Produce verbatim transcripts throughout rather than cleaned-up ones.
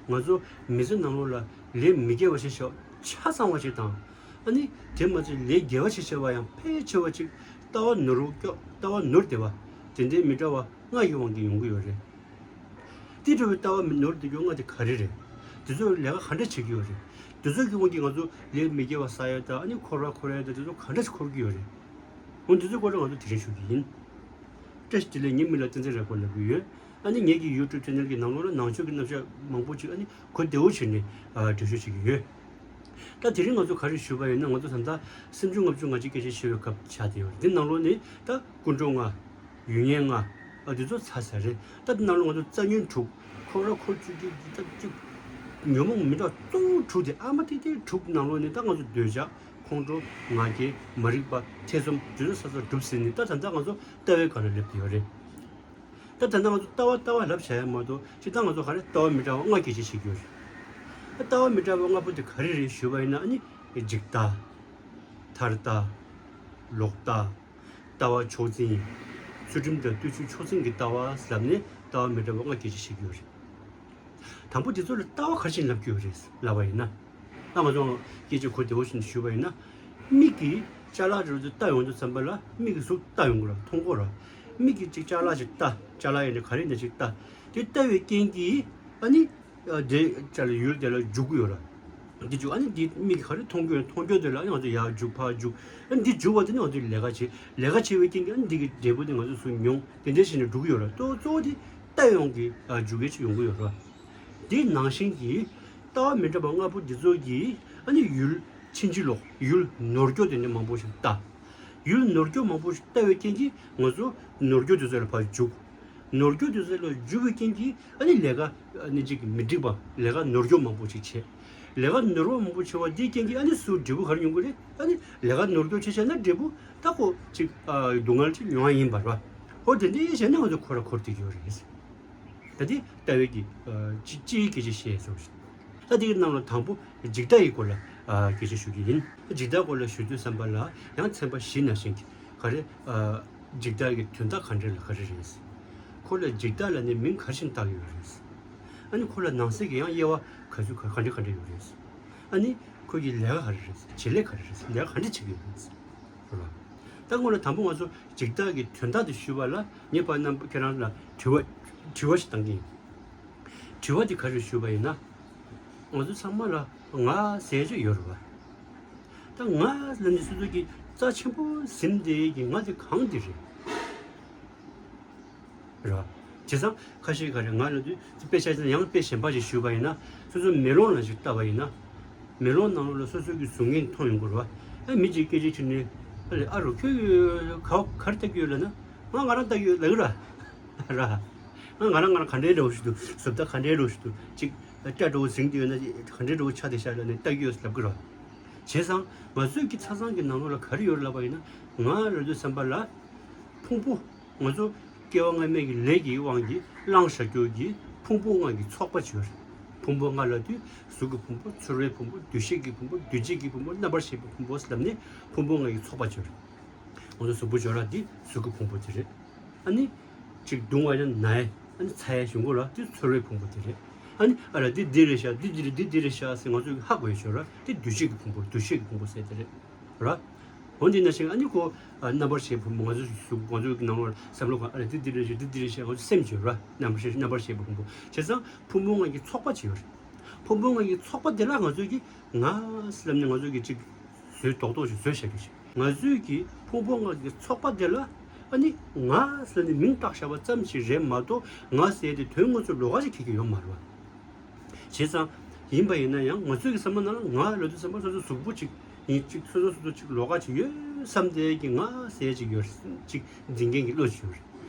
ང་ཚོ་མི་ཚེ་ནང་ལོགས་ལ་ལས་མི་དགེ་བ་ཞིག་བྱ་ཆ་ཚང་བ་ཞིག་དང་། ཨ་ནི་དེ་མ་ཚད་ལས་དགེ་བ་ཞིག་བྱ་བ་ཡང་ཕལ་ཆེ་བ་ཅིག་ལྟ་བ་ནོར་སྐྱོ་ལྟ་བ་ནོར་བསྡད་པ་དེ་འདྲའི་མི་འདྲ་བ་ལྔ་ཡི་དབང་གིས་ཡོང་གི་ཡོད་རེད། དེ་འདྲ་བའི་ལྟ་བ་མི་ནོར་བསྡད་རྒྱུ་ལྔ་དེ་ག་རེ་རེད། དེ་ཚོས་ལས་ཀ་ག་འདྲ་བྱེད་ཀྱི་ཡོད་རེད། དེ་ཚོ་གི་དབང་གིས་ང་ཚོ་ལས་མི་དགེ་བ་བསགས་ཡ་དང་ཨ་ནི་འཁོར་བ་འཁོར་ཡ་དང་དེ་ཚོ་ག་འདྲ་ཞིག་འཁོར་གྱི་ཡོད་རེད། འོ་དེ་ཚོའི་སྐོར་ལ་ང་ཚོ་དེ་རིང་ཞུ་གི་ཡིན། བཀྲ་ཤིས་བདེ་ལེགས། ངའི་མིང་ལ་བསྟན་འཛིན་རས་པ་ལབ་ཀྱི་ཡོད། ཨ་ནི་ངེད་ཀྱི་ཡུ་ཊུབ་ཆེ་ནལ་གྱི་ནང་ལོགས་ལ་ནང་ཆོས་ཀྱི་རྣམ་གཞག་མང་པོ་ཅིག་ཨ་ནི་གོ་བདེ་བོ་བྱས་ནས་ཨ་འགྲེལ་བརྗོད་བྱེད་ཀྱི་ཡོད། ད་དེ་རིང་ང་ཚོ་ག་རེ་ཞུས་པ་ཡིན་ན། ང་ཚོ་ད་ལྟ་སེམས་བྱུང་ལྔ་བཅུ་ང་གཅིག་སྐད་ཆ་བཤད་པའི་སྐབས་ཆགས་བསྡད་ཡོད་རེད། འདི་ནང་ལོགས་ནས་ད་སྐུ་འགྲོ་ལྔ། ཡུལ་ངན་ལྔ། ཨ་འདི་ཚོ་ཚར་ཚར་རེད། ད་འདི་ནང་ལོགས་ང་ཚོ་རྩ་ཉོན་དྲུག་འཁོར་བ་འཁོར་བཅུག་གི་ད་ཅིག་ཉོན་མོངས་མི་འདྲ་གཙོ་བོ་དྲུག་དེ་ཨ་མ་ཏི་ཏི་དྲུག་ནང་ལོགས་ནས་ད་ང་ཚོ་འདོད་ཆགས་ཁོང་ཁྲོ་ང་རྒྱལ་མ་རིག་པ་ཐེ་ཚོམ་འདི་ཚོ་ས་ས་སྒྲུབ་ཟིན་ནས་ད་ད་ལྟ་ང་ཚོ་ལྟ་བའི་སྒང་ལ་སླེབས་ཀྱི་ཡོད་རེད། ད་ད་ལྟ་ང་ཚོ་ལྟ་བ་ལྟ་བ་ལབ་བྱ་ཡ་མ་གཏོགས་སྤྱིར་བཏང་ང་ཚོ་ག་རེ་ལྟ་བ་མི་འདྲ་བ་ལྔ་སྐད་ཆ་བཤད་ཀྱི་ཡོད་རེད། ད་ལྟ་བ་མི་འདྲ་བ་ལྔ་པོ་དེ་ག་རེ་རེད་ཞུས་པ་ཡིན་ན། ཨ་ནི་འཇིག་ལྟ། མཐར་ལྟ། ལོག་ལྟ། ལྟ་བ་ཕྱོགས་འཛིན། ཚུལ་ཁྲིམས་དང་བརྟུལ་ཞུགས་ཕྱོགས་འཛིན་གྱི་ལྟ་བ་ལབ་ནས་ལྟ་བ་མི་འདྲ་བ་ལྔ་སྐད་ཆ་བཤད་ཀྱི་ཡོད་རེད། དང་པོ་དེ་ཚོ་ལ་ལྟ་བ་ག་རེ་བྱས་ནས་ལབ་ཀྱི་ཡོད་རེད་ལབ་པ་ཡིན་ན། ད་ང་ཚོ་སྐད་ཆ་གོ་བདེ་བོ་བྱས་ནས་ཞུས་པ་ཡིན་ན། མིག་གིས་ཅ་ལག་རེ་རེ་ལྟ་ཡོང་དུས་ཙམ་པ་ལ་མིག་གིས་གཟུགས་ལྟ་ཡོང་གི་རེད། མཐོང་གི་རེད། མིག་གིས་ཅིག་ཅ་ལག་ཅིག་ལྟ། ཅ་ལག་ཡིན་ན་ག་རེ་ཡིན་ན་ཅིག་ལྟ། དེ་ལྟ་བའི་རྐྱེན་གྱིས་ཨ་ནི། ཨ་དེ་ཅ་ལག་ཡུལ་དེ་ལ་འཇུག་གི་ཡོད་རེད། འདི་འཇུག་ཨ་ནི་འདི་མིག་གིས་ག་རེ་མཐོང་གི་ཡོད། མཐོང་རྒྱུ་དེ་ལ་ཨ་ནི་ང་ཚོ་ཡར་འཇུག་ཕར་འཇུག་ཨ་ནི་འདི་འཇུག་པ་དེ་ནི་ང་ཚོས་ལས་ཀ་བྱེད། ལས་ཀ་བྱེད་པའི་རྐྱེན་གྱིས་ཨ་ནི་འདི་གི་འབྲས་བུ་དེ་ང་ཚོས་སུ་མྱོང་། དེ་འདྲ་བྱས་ནས་འགྲོ་གི་ཡོད་རེད། གཙོ་བོ་གཙོ་བོ་དེ་ལྟ་ཡོང་གི་ཨ་འཇུག་གི་ཅིག་ཡོང་གི་ཡོད་རེད། དེ་ནང་བཞིན་གྱི་ལྟ་བ་མི་འདྲ་བ་ལྔ་པོ་འདི་ཚོ་གིས་ཨ་ནི་ཡུལ་ཕྱིན་ཅི་ལོག་ཡུལ་ནོར་སྐྱོ་དེ་འདྲ་མང་པོ་ཞིག་ལྟ། ཡུལ་ནོར་སྐྱོ་མང་པོ་ཞིག་ལྟ་བའི་རྐྱེན་གྱིས་ང་ཚོ་ནོར་སྐྱོ་དེ་ཚོ་ལ་ཕར་འཇུག་ནོར་སྐྱོ་དེ་ཚོ་ལ་འཇུག་པའི་རྐྱེན་གྱིས་ཨ་ནི་ལས་ཀ་ཨ་ནི་ཅིག་མི་འགྲིག་པ། ལས་ཀ་ནོར་སྐྱོ་མང་པོ་ཞིག་བྱས། ལས་ཀ་ནོར་བ་མང་པོ་བྱས་པ་འདིའི་རྐྱེན་གྱིས་ཨ་ནི་སུ་འབྲས་བུ་ག་རེ་ཡོང་གི་རེད། ཨ་ནི་ལས་ཀ་ནོར་སྐྱོ་བྱས་བྱས་ན་འབྲས་བུ་ད་ཁོ་ཅིག་ཨ་སྡུག་བསྔལ་ཅིག་མྱོང་བ་ཡིན་པ་རེད་པ། འོ་དེ་འདྲ་བྱས་ནས་ང་ཚོ་འཁོར་ར་འཁོར་བསྡད་ཀྱི་ཡོད་རེད། ད་དེ་ལྟ་བའི་གི་ཨ་སྤྱི་སྤྱིའི་སྐད་ཆ་བཤད་སོང་ཞིག་ད་དེ་གི་ནང་ལ་དང་པོ་འཇིག་ལྟ་ཡི་སྐོར་ལ་ཨ་སྐད་ཆ་ཞུ་གི་ཡིན། འཇིག་ལྟ་སྐོར་ལ་ཞུ་དུས་ཙམ་པ་ལ་ཡང་ཚན་པ་བཞི་ནང་བཞིན་གྱི་ག་རེ་ཨ་འཇིག་ལྟ་གི་དོན་དག་ག་འདྲ་ལ་ག་རེ་རེད། ཁོ་ལ་འཇིག་ལྟ་ལབ་ནས་མིང་ག་རེ་བྱས་ནས་བཏགས་ཡོད་རེད། ཨ་ནི་ཁོ་ལ་ནང་གསེས་ཀྱི་ཡང་དབྱེ་བ་ག་ཚོད་ག་ག་འདྲ་ག་འདྲ་ཡོད་རེད། ཨ་ནི་ཁོ་གི་ལས་ཀ་ག་རེ་རེད། བྱེད་ལས་ག་རེ་རེད། ལས་ཀ་ག་འདྲ་བྱེད་ཀྱི་ཡོད་རེད། རེད་བ། ད་སྔོན་ལ་དང་པོ་ང་ཚོ་འཇིག་ལྟ་གི་དོན་དག་དེ་ཞུས་པ་ལ་ངས་ཕར་རྣམ་པ་ཁྱེད་རང་ལ་དྲི་བ་དྲི་བ་ཞིག་བཏང་གི་ཡིན། དྲི་བ་དེ་ག་རེ་ཞུས་པ་ཡིན་ན། ང་ཚོ་ཚང་མ་ལ་ང་ཟེར་གྱི་ཡོད་རེད་བ། ད་ང་ལབ་ནས་སོ་སོ་གི་རྩ་ཆེན་པོ་ཟིན་བསྡད་ཀྱི་ང་དེ་གང་དེ་རེད། རེད་བ། བྱས་ཙང་ཁ་ཤས་ཀ་རེ་ང་ལ་དུས་དཔེ་ཆ་ཡང་དཔེ་གཞན་པ་ཞིག་ཞུས་པ་ཡིན་ན། སོ་སོ་མེ་ལོང་ལ་ཞིག་ལྟ་བ་ཡིན་ན། མེ་ལོང་ནང་ལོགས་ལ་སོ་སོ་གི་གཟུགས་བརྙན་མཐོང་ཡོང་གི་རེད་བ། ཨ་མི་གཅིག་སྐད་ཆ་དྲིས་ནས། ཨ་ལས་ཨ་རོ་ཁྱོད་ཀྱིས་ག་ག་རེ་ལྟ་གི་ཡོད་ལབ་ན། ང་ང་རང་ལྟ་གི་ཡོད་ལབ་ཀྱི་རེད། ར། ང་ང་རང་ང་རང་ག་འདྲའི་འདྲ་བོ་ཞིག་འདུག་བཟོ་ལྟ་ག་འདྲའི་འདྲ་བོ་ཞིག་འདུག་ཅིག་སྐྲ་འདྲ་བོ་ཟིང་དུས་ཡོད་ན་ག་འདྲའི་འདྲ་བོ་ཆགས་བསྡད་ཤག་ལབ་ནས་ལྟ་གི་ཡོད་ལབ་ཀྱི་རེད། བྱས་ཙང་ང་ཚོའི་གི་ཆ་ཚང་གི་ནང་ལོགས་ལ་ག་རེ་ཡོད་རེད་ལབ་པ་ཡིན་ན། ང་ལབ་དུས་ཙམ་པ་ལ་ཕུང་པོ། ང་ཚོ་སྐྱེ་བ་སྔ་མའི་གི་ལས་ཀྱི་དབང་གིས་བླངས་བཞག་རྒྱུ་གི་ཕུང་པོ་ལྔ་གི་ཚོགས་པ་ཅིག་ཡོད་རེད། ཕུང་པོ་ལྔ་ལབ་དུས་གཟུགས་ཀྱི་ཕུང་པོ། ཚོར་བའི་ཕུང་པོ། འདུ་ཤེས་ཀྱི་ཕུང་པོ། འདུ་བྱེད་ཀྱི་ཕུང་པོ། རྣམ་པར་ཤེས་པའི་ཕུང་པོ་ལབ་ནས་ཕུང་པོ་ལྔ་གི་ཚོགས་པ་ཅིག་ཡོད་རེད། ང་ཚོ་གཟུགས་པོ་འཇོག་ར་འདི་གཟུགས་ཀྱི་ཕུང་པོ་དེ་རེད། ཨ་ནི་ཅིག་གདུང་བ་ཡང་ན་ཡ། ཨ་ནི་ཚ་ཡ་བྱུང་གོ་ར་འདི་ཚོར་བའི་ཕུང་པོ་དེ་རེད། ཨ་ནི་ཨ་ར་འདི་འདི་རེད་ཤག་འདི་འདི་རེད། འདི་འདི་རེད་ཤག་ཟེར་ང་ཚོས་ཧ་གོ་ཡ་ཤོར་ར་འདི་འདུ་ཤེས་ཀྱི་ཕུང་པོ། འདུ་ཤེས་ཀྱི་ཕུང་པོ་ཟེར་དེ་རེད། ར། འོ་འདི་ན་ཞིག་ཨ་ནི་ཁོ་ཨ་རྣམ་པར་ཤེས་ཕུང་པོ། ང་ཚོ་གཟུགས་ང་ཚོའི་ནང་ལོགས་བསམ་བློ་གང་ཨ་ར་འདི་འདི་རེད་ཤག་འདི་འདི་རེད་ཤག་ང་ཚོ་སེམས་ཀྱི་ར་རྣམ་པར་ཤེས་རྣམ་པར་ཤེས་པའི་ཕུང་པོ། བྱས་ཙང་ཕུང་པོ་ལྔ་གི་ཚོགས་པ་ཅིག་ཡོད་རེད། ཕུང་པོ་ལྔ་གི་ཚོགས་པ་དེ་ལ་ང་ཚོས་ཀྱི་ང་ཟེར་ལབ་ནས་ང་ཚོས་ཀྱི་ཅིག་བཟོས་རྡོག་རྡོག་ཅིག་བཟོས་བཞག་གི་ཞིག་ང་ཚོས་ཀྱི་ཕུང་པོ་ལྔ་གི་ཚོགས་པ་དེ་ལ་ཨ་ནི་ང་ཟེར་ནས་མིང་བཏགས་བཞག་པ་ཙམ་ཞིག་རེད་མ་གཏོགས། ང་ཟེར་དེ་དོན་དངོས་སུ་ལོགས་ཀ་ཞིག་འཁྱེར་གྱི་ཡོད་མ་རེད་བ། བྱས་ཙང་ཡིན་པ་ཡིན་ན་ཡང་ང་ཚོའི་གི་བསམ་བློ་ནང་ལ་ང་ལབ་དུས་ཙམ་པ་སོ་སོ་གཟུགས་པོ་ཅིག་ཡིན། ཅིག་སོ་སོ་སོ་སོ་ཅིག་ལོགས་ཀ་ཅིག་ཡོད་བསམ་དེ་གི་ང་ཟེར་ཅིག་ཡོད་རེད། ཅིག་འཛིན་མཁན་གྱི་བློ་ཅིག་ཡོད་རེད།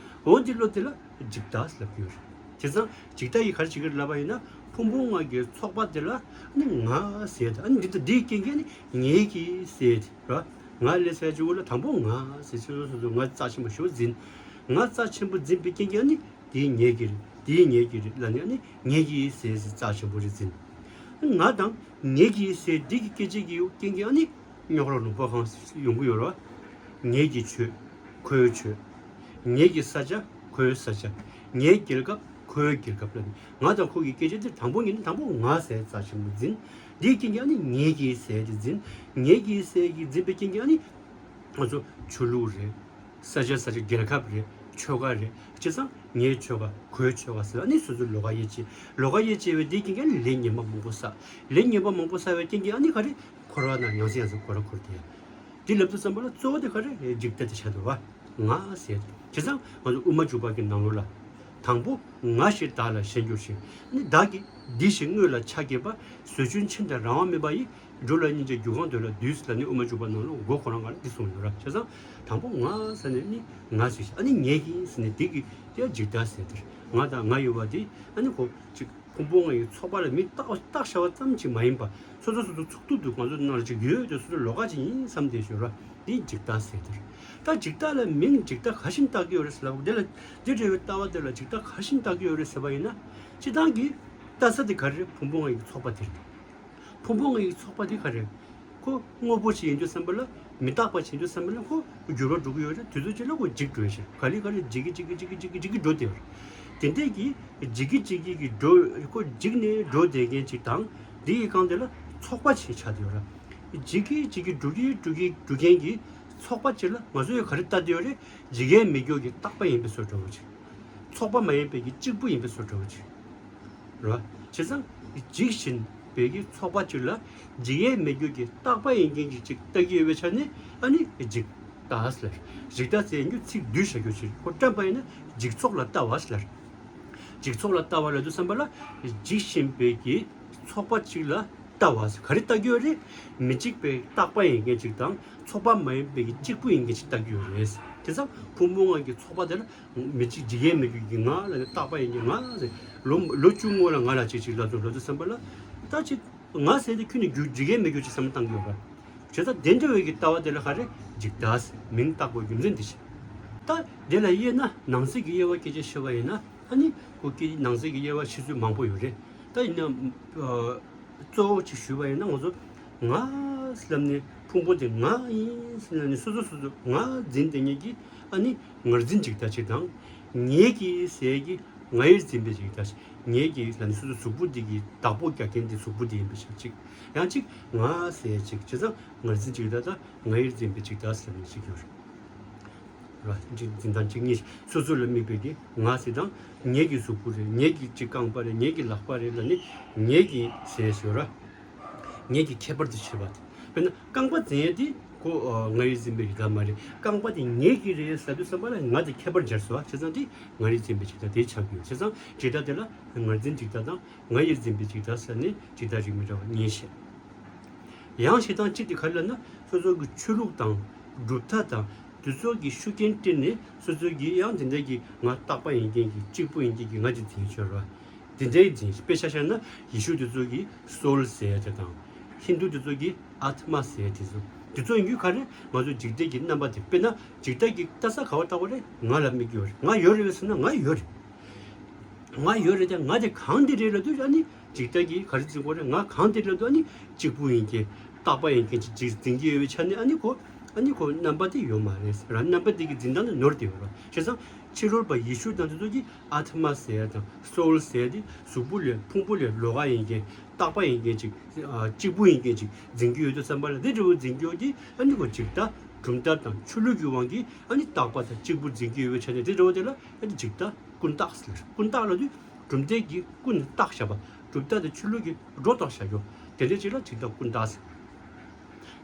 འོ་འདི་བློ་དེ་ལ་འཇིག་ལྟ་ཟེར་ལབ་ཀྱི་ཡོད་རེད། བྱས་ཙང་འཇིག་ལྟ་ཡིས་ག་རེ་བྱེད་ཀྱི་རེད་ལབ་པ་ཡིན་ན། ཕུང་པོ་ལྔ་གི་ཚོགས་པ་དེ་ལ་ནི་ང་ཟེར་དེ། ཨ་ནི་འདི་ལྟ་འདིའི་རྐྱེན་གྱིས་ནི་ངེད་ཀྱིས་ཟེར་དེ་ར། ང་ལས་ཟེར་གྱི་འོ་ལ་དང་པོ་ང་ཟེར། སོ་སོ་སོ་སོ་ང་རྩ་ཆེན་པོ་ཞེ་པོ་འཛིན། ང་རྩ་ཆེན་པོ་འཛིན་པའི་རྐྱེན་གྱིས་ཨ་ནི་དེའི་ངེད་ཀྱི་རེད། དེའི་ངེད་ཀྱི་རེད་ལབ་ནས་ཨ་ནི་ངེད་ཀྱིས་ཟེར་ཟེར་རྩ་ཆེན་པོ་རེ་འཛིན། ང་དང་ངེད་ཀྱིས་ཟེར་འདི་གི་སྐད་ཆ་གི་རྐྱེན་གྱིས་ཨ་ནི་རྙོག་དྲ་ལུང་པ་གང་ཡོང་གི་ཡོད་རེད་བ། ངེད་ཀྱི་ཆོས་ཁོའི་ཆོས། ངེད་ཀྱི་ས་ཆ་ཁོའི་ས་ཆ། ངའི་རྒྱལ་ཁབ་ ཁོའི་རྒྱལ་ཁབ་ལ་ནི་ང་དང་ཁོ་གི་སྐད་ཆ་འདི་དང་པོ་ཉིད་ནི་དང་པོ་ང་ཟེར་རྩ་ཆེན་པོ་འཛིན། འདིའི་རྐྱེན་གྱིས་ཨ་ནི་ངེད་ཀྱི་ཟེར་དེ་འཛིན། ངེད་ཀྱི་ཟེར་གྱི་འཛིན་པའི་རྐྱེན་གྱིས་ཨ་ནི་ང་ཚོ་ཆོས་ལུགས་རེད། ས་ཆ་ས་ཆ་རྒྱལ་ཁབ་རེད། ཆོལ་ཁ་རེད། བྱས་ཙང་ངའི་ཆོལ་ཁ་ཁོའི་ཆོལ་ཁ་ཟེར་ཨ་ནི་སོ་སོའི་ལོགས་ཀ་དབྱེ་འབྱེད། ལོགས་ཀ་དབྱེ་འབྱེད་པའི་འདིའི་རྐྱེན་གྱིས་ཨ་ནི་ལས་ངན་པ་མང་པོ་བསགས། ལས་ངན་པ་མང་པོ་བསགས་པའི་རྐྱེན་གྱིས་ཨ་ནི་ག་རེ་འཁོར་བ་ན་ཡང་སེ་ཡང་སེ་འཁོར་ར་འཁོར་དེ། འདི་ལབ་དུས་ཙམ་པ་ལ་གཙོ་བོ་དེ་ག་རེ་འཇིག་ལྟ་དེ་ཆགས་འདུག་བ། ང་ཟེར། བྱས་ཙང་ང་ཚོ་དབུ་མ་འཇུག་པ་གི་ནང་ལོགས་ལ། དང་པོ་ང་ཞེས་བདག་ལ་ཞེན་གྱུར་ཅིང་། ནི་བདག་གིས་འདི་ཞེས་དངོས་ལ་ཆ་བསྐྱེད་པ། ཟོལ་ཆུང་ཆེན་དང་རང་དབང་མེད་པ་ཡིས། འགྲོ་ལ་སྙིང་རྗེ་རྒྱུ་གང་འདོད་ལ་འདུད་ལ་ནི་དབུ་མ་འཇུག་པ་ནང་ལོགས་མགོ་ཁོ་རང་ག་ལ་འདི་གསུངས་ཡོད་ར། བྱས་ཙང་དང་པོ་ང་ཟེར་ནས་ནི་ང་ཟེར་ཞིང་ཨ་ནི་ངེད་ཀྱི་ཟེར་ནས་འདི་གི་དེ་འཇིག་ལྟ་ཟེར་དེར་ང་དང་ང་ཡོད་པ་དེ་ཨ་ནི་ཁོ་ཅིག་ཕུང་པོ་ལྔ་ཡི་ཚོགས་པ་ལ་མི་རྟག་རྟག་བྱ་བ་ཙམ་ཅིག་མ་ཡིན་པ། སོ་སོ་སོ་སོ་ཚོགས་སྡུད་དུ་ང་ཚོ་ནང་ལ་ཅིག་ཡོད་དེ་སོ་སོ་ལོགས་ཀ་ཅིག་ཡིན་བསམ་བསྡད་ཤོད་ར། འདི་འཇིག་ལྟ་ཟེར་དེར། ད་འཇིག་ལྟ་ལ་མིང་འཇིག་ལྟ་ག་བཞིན་བཏགས་ཀྱི་ཡོད་རེད་ཟེར་ལབ་འདི་ལ་འདི་འདྲ་བའི་ལྟ་བ་དེ་ལ་འཇིག་ལྟ་ག་བཞིན་བཏགས་ཀྱི་ཡོད་རེད་ཟེར་བ་ཡིན་ན། སྤྱིར་བཏང་གི་ལྟ་ས་དེ་ག་རེ་རེད། ཕུང་པོ་ལྔ་ཡི་ཚོགས་པ་དེ་རེད། ཕུང་པོ་ལྔ་ཡི་ཚོགས་པ་དེ་ག་རེ་རེད། ཁོ་དངོས་པོ་ཞིག་ཡིན་དུས་ཙམ་པ་ལ་མི་རྟག་པ་ཞིག་ཡིན་དུས་ཙམ་པ་ལ་ཁོ་འགྱུར་བ་འགྲོ་གི་ཡོད་རེད། དུས་ཚོད་ཅིག་ལ་ཁོ་འཇིག་འགྲོ་ཡ་ཞིག་ག་ལེ་ག་ལེ་འཇིག་གི་འཇིག་གི་འཇིག་གི་འཇིག་གི་འཇིག་གི་འགྲོ་བསྡད་ཡོད་རེད། དེ་འདྲས་ཀྱི་འཇིག་གི་འཇིག་གི་གི་འགྲོ་ཁོ་འཇིག་ནས་འགྲོ་བསྡད་མཁན་ཅིག་དང་། འདི་ཡི་སྒང་དེ་ལ་ཚོགས་པ་ཞིག་ཆགས་བསྡད་ཡོད་རེད། འཇིག་གི་འཇིག་གི་འགྲོ་གི་འགྲོ་གི་འགྲོ་མཁན་གྱི་ཚོགས་པ་ཅིག་ལ་ང་ཚོས་ག་རེ་ལྟ་བསྡད་ཡོད་རེད། འཇིག་ཡས་མེད་རྒྱུ་གི་རྟག་པ་ཡིན་པའི་བཟོ་འདྲ་བོ་ཅིག་ཚོགས་པ་མ་ཡིན་པའི་གི་གཅིག་པུ་ཡིན་པའི་བཟོ་འདྲ་བོ་ཅིག་རེད་བ། བྱས་ཙང་འཇིག་བཞིན་པའི་གི་ཚོགས་པ་ཅིག་ལ་འཇིག་ཡས་མེད་རྒྱུ་གི་རྟག་པ་ཡིན་མཁན་གྱི་ཅིག་ལྟ་གི་ཡོད་པའི་ཆ་ནས་ཨ་ནི་འཇིག་ལྟ་ཟེར། འཇིག་ལྟ་ཟེར་རྒྱུ་ཚིག་བསྡུས་བཞག་རྒྱུ་ཅིག་ཁོ་བཀྲམ་པ་ཡིན་ན་འཇིག་ཚོགས་ལ་ལྟ་བ་ཟེར། འཇིག་ཚོགས་ལ་ལྟ་བ་ལབ་དུས་ཙམ་པ་ལ་འཇིག་བཞིན་པའི་གི་ཚོགས་པ་གཅིག་ལ་ལྟ་བ་ཟེར། ག་རེ་ལྟ་གི་ཡོད་རེད། མི་འཇིག་པའི་རྟག་པ་ཡིན་མཁན་ཅིག་དང་ཚོགས་པ་མ་ཡིན་པའི་གི་གཅིག་པུ་ཡིན་མཁན་ཅིག་ལྟ་གི་ཡོད་རེད། དེ་ཙང་ཕུང་པོ་ལྔ་གི་ཚོགས་པ་དེ་ལ་མི་འཇིག་འཇིག་ཡས་མེད་རྒྱུ་གི་ང་ལ་ནི་རྟག་པ་ཡིན་གྱི་ང་ཟེར། ལོ་ལོ་བཅུ་སྔོན་ལ་ང་ལ་ཅིག་ཅིག་ལབ་དུས་ལབ་དུས་ཙམ་པ་ལ་ད་ཅིག་ང་ཟེར་དེ་ཁྱོད་ནི་རྒྱུ་འཇིག་ཡས་མེད་རྒྱུ་ཅིག་བསམ་བློ་བཏང་གི་ཡོད་རེད། བྱས་ཙང་དེ་འདྲ་བའི་གི་ལྟ་བ་དེ་ལ་ག་རེ་འཇིག་ལྟ་ཟེར་མིང་བཏགས་པའི་རྒྱུ་མཚན་འདི་བྱས། ད་དེ་ལ་དབྱེ་ན་ནང་གསེས་ཀྱི་དབྱེ་བ་སྐད་ཆ་བཤད་པ་ཡིན་ན་ཨ་ནི་ཁོ་ཀྱི་ནང་གསེས་ཀྱི་དབྱེ་བ་ཕྱེ་ཚུལ་མང་པོ་ཡོད་རེད། ད་ཡིན་ན་ཨ། གཙོ་བོ་ཅིག་ཞུས་པ་ཡིན་ན་ང་ཚོ་ང་ལབ་ནས་ཕུང་པོ་དེ་ང་ཡིན་ཟེར་ནས་སོ་སོ་སོ་སོ་ང་འཛིན་བསྡད་མཁན་གྱི་ཨ་ནི་ངར་འཛིན་འཇིག་ལྟ་ཅིག་དང་། ངེད་ཀྱི་ཟེར་གྱི་ང་ཡིར་འཛིན་པའི་འཇིག་ལྟ་ཞིག་ངེད་ཀྱི་ལབ་ནས་སོ་སོ་གཟུགས་པོ་འདི་གི་བདག་པོ་རྒྱག་མཁན་དེ་གཟུགས་པོ་འདི་ཡིན་པའི་ཆ་གཅིག་ཡང་གཅིག་ང་ཟེར་ཅིག་བྱས་ཙང་ངར་འཛིན་འཇིག་ལྟ་དང་ང་ཡིར་འཛིན་པའི་འཇིག་ལྟ་ཟེར་ནས་ཅིག་ཡོད་རེད། ར། འཇིག་འཛིན་དང་འཇིག་གཉིས་སོ་སོ་ལ་དམིགས་པའི་གི་ང་ཟེར་དང་། ངེད་ཀྱི་གཟུགས་པོ་རེད། ངེད་ཀྱི་ཅིག་རྐང་པ་རེད། ངེད་ཀྱི་ལག་པ་རེད་ལ་ནི་ངེད་ཀྱི་ཟེར་ཞོར་ར། ངེད་ཀྱི་ཁྱད་པར་དུ་བྱེད་པ་དེ། དཔེར་ན་རྐང་པ་འཛིན་ཡས་དེ་ཁོ་ང་ཡིར་འཛིན་པའི་རིགས་མ་རེད། རྐང་པ་དེ་ངེད་ཀྱི་རེད་ཟེར་དུས་ཙམ་པ་ལ་ང་དེ་ཁྱད་པར་སྦྱར་སོང་བ། བྱས་ཙང་དེ་ང་ཡིར་འཛིན་པའི་ཅིག་ད་དེ་ཆགས་ཀྱི་ཡོད། བྱས་ཙང་འཇིག་ལྟ་དེ་ལ་ངར་འཛིན་འཇིག་ལྟ་དང་། ང་ཡིར་འཛིན་པའི་འཇིག་ལྟ་ཟེར་ནས་འཇིག་ལྟ་རིགས་མི་འདྲ་བ་གཉིས་བཤད། ཡང་བཤད་སྟངས་གཅིག་དེ་ག་རེ་ལབ་ན་སོ་སོ་གི་ཆོས་ལུགས་དང་གྲུབ་མཐའ་དང་དེ་ཚོ་གི་ཤུགས་རྐྱེན་སྤྲད་ནས་སོ་སོ་གི་ཡང་དེ་འདྲ་གི་ང་རྟག་པ་ཡིན་མཁན་གྱི་གཅིག་པུ་ཡིན་མཁན་གྱི་ང་ཅིག་འཛིན་ཤོར་བ། དེ་འདྲའི་འཛིན་དཔེ་ཆ་བཞག་ན་ཡེ་ཤུ་དེ་ཚོ་གི་སོལ་ཟེར་ཡ་དེ་དང་། ཧིན་དུ་དེ་ཚོ་གི་ཨཱཏྨ་ཟེར་ཡ་དེ་ཚོ། དེ་ཚོ་ཡིན་རྒྱུ་ག་རེ་ང་ཚོ་འཇིག་ལྟ་གི་རྣམ་པ་དེ་དཔེར་ན་འཇིག་ལྟ་གི་ལྟ་ས་ག་བ་ལྟ་བ་རེད། ང་ལ་དམིགས་ཡོད་རེད། ང་ཡོད་རེད་ཟེར་ན་ང་ཡོད་རེད། ང་ཡོད་རེད་དེ་ང་དེ་གང་དེ་རེད་ལབ་དུས་ཨ་ནི་འཇིག་ལྟ་གིས་ག་རེ་འཛིན་དགོས་རེད། ང་གང་དེ་རེད་ལབ་དུས་ཨ་ནི་གཅིག་པུ་ཡིན་གྱི་རྟག་པ་ཡིན་གྱི་ཅིག་ཅིག་འཛིན་གྱི་ཡོད་པའི་ཆ་ནས་ཨ་ནི་ཁོ་ཨ་ནི་ཁོ་རྣམ་པ་དེ་ཡོད་མ་རེད་ཟེར་ར། རྣམ་པ་དེ་གི་འཛིན་སྟངས་དེ་ནོར་བསྡད་ཡོད་རེད། བྱས་ཙང་ཕྱི་རོལ་པ་ཡེ་ཤུ་དང་དེ་ཚོ་གིས་ཨཱཏྨ་ཟེར་ཡ་དང་སོལ་ཟེར་ཡ་དེ་གཟུགས་པོ་ལས་ཕུང་པོ་ལས་ལོགས་ཀ་ཡིན་གྱི་རྟག་པ་ཡིན་གྱི་ཅིག་གཅིག་པུ་ཡིན་གྱི་ཅིག་འཛིན་གྱི་ཡོད་དུས་ཙམ་པ་ལ་དེ་འདྲ་བོ་འཛིན་གྱི་ཡོད་དེ་ཨ་ནི་ཁོ་འཇིག་ལྟ་གྲུབ་མཐའ་དང་ཆོས་ལུགས་ཀྱི་དབང་གིས་ཨ་ནི་རྟག་པ་དང་གཅིག་པུ་འཛིན་གྱི་ཡོད་པའི་ཆ་ནས་དེ་འདྲ་བོ་དེ་ལ་ཨ་ནི་འཇིག་ལྟ། ཀུན་བརྟགས་ཟེར། ཀུན་བརྟགས་ལབ་དུས་གྲུབ་མཐའི་གི་ཀུན་བརྟགས་བཞག་པ། གྲུབ་མཐའ་དང་ཆོས་ལུགས་ཀྱི་སྒྲོ་བཏགས་བཞག་རྒྱུ། དེ་འདྲའི་ཅིག་ལ་འཇིག་ལྟ་ཀུན་བརྟགས་ཟེར།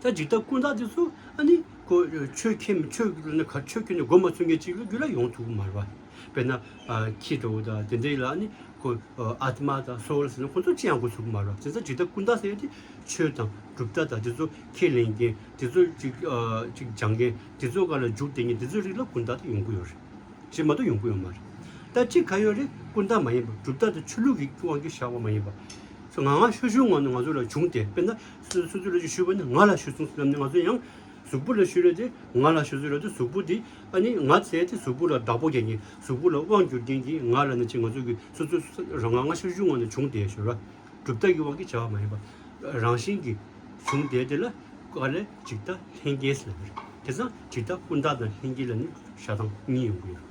ད་འཇིག་ལྟ་ཀུན་བརྟགས་དེ་ཚོ་ཨ་ནི་ཁོ་ཆོས་ཁས་མི་ཆོས་ལ་ནི་ག་ཆོས་ཁས་ནི་མགོ་མ་ཚོས་མཁན་ཅིག་ལ་རྒྱུད་ལ་ཡོང་ཐུབ་ཀྱི་མ་རེད་བ། དཔེར་ན་ཨ་ཁྱི་འདྲ་བོ་དང་དེ་འདྲའི་ལ་ཨ་ནི་ཁོ་ཨཱཏྨ་དང་སོལ་ཟེར་ན་ཁོ་ཚོ་ཅི་ཡང་གོ་ཚུགས་ཀྱི་མ་རེད་བ། བྱས་ཙང་འཇིག་ལྟ་ཀུན་བརྟགས་ཟེར་ཡ་དེ་ཆོས་དང་གྲུབ་མཐའ་དང་དེ་ཚོ་ཁས་ལེན་མཁན་དེ་ཚོ་ཅིག་ཨ་ཅིག་སྦྱང་མཁན་དེ་ཚོ་སྒང་ལ་འཇུག་བསྡད་མཁན་དེ་ཚོའི་རིགས་ལ་ཀུན་བརྟགས་དེ་ཡོང་གི་ཡོད་རེད། ཞེས་མ་གཏོགས་ཡོང་གི་ཡོད་མ་རེད། ད་གཅིག་ག་ཡོད་རེད། ཀུན་བརྟགས་མ་ཡིན་པ། གྲུབ་མཐའ་དང་ཆོས་ལུགས་ཀྱི་དབང་གིས་བཞག་པ་མ་ཡིན་པ། སོ་ང་ང་ཤོ་ཤོའི་ངང་ནས་ང་ཚོ་ལ་བྱུང་སྟེ་དཔེར་ན་སོ་སོ་ཚོ་ལ་ཅིག་ཞུས་པ་ནི་ང་ལ་ཞུས་སོང་ལབ་ནས་ང་ཚོ་ཡང་གཟུགས་པོ་ལ་ཞུས་རེད་དེ་ང་ལ་ཞུས་སོང་རེད་དེ་གཟུགས་པོ་དེ་ཨ་ནི་ང་ཚེ་དེ་གཟུགས་པོ་ལ་བདག་པོ་རྒྱག་མཁན་གཟུགས་པོ་ལ་དབང་བསྒྱུར་མཁན་གྱི་ང་ལ་ནི་ཅིག་ང་ཚོ་གི་སོ་སོ་རང་ང་ང་ཤོ་ཤོའི་ངང་ནས་བྱུང་སྟེ་ཞུ་ར། གྲུབ་མཐའ་གི་དབང་གིས་བྱ་བ་མ་ཡིན་པ། རང་བཞིན་གྱིས་བྱུང་བསྡད་དེ་ལ་ག་ལས་འཇིག་ལྟ་ལྷན་སྐྱེས་ལབ་པ་རེད། དེ་ཙང་འཇིག་ལྟ་ཀུན་བརྟགས་དང་ལྷན་སྐྱེས་ལ་ནི་བཞག་སྟངས་གཉིས་ཡོང་གི་ཡོད།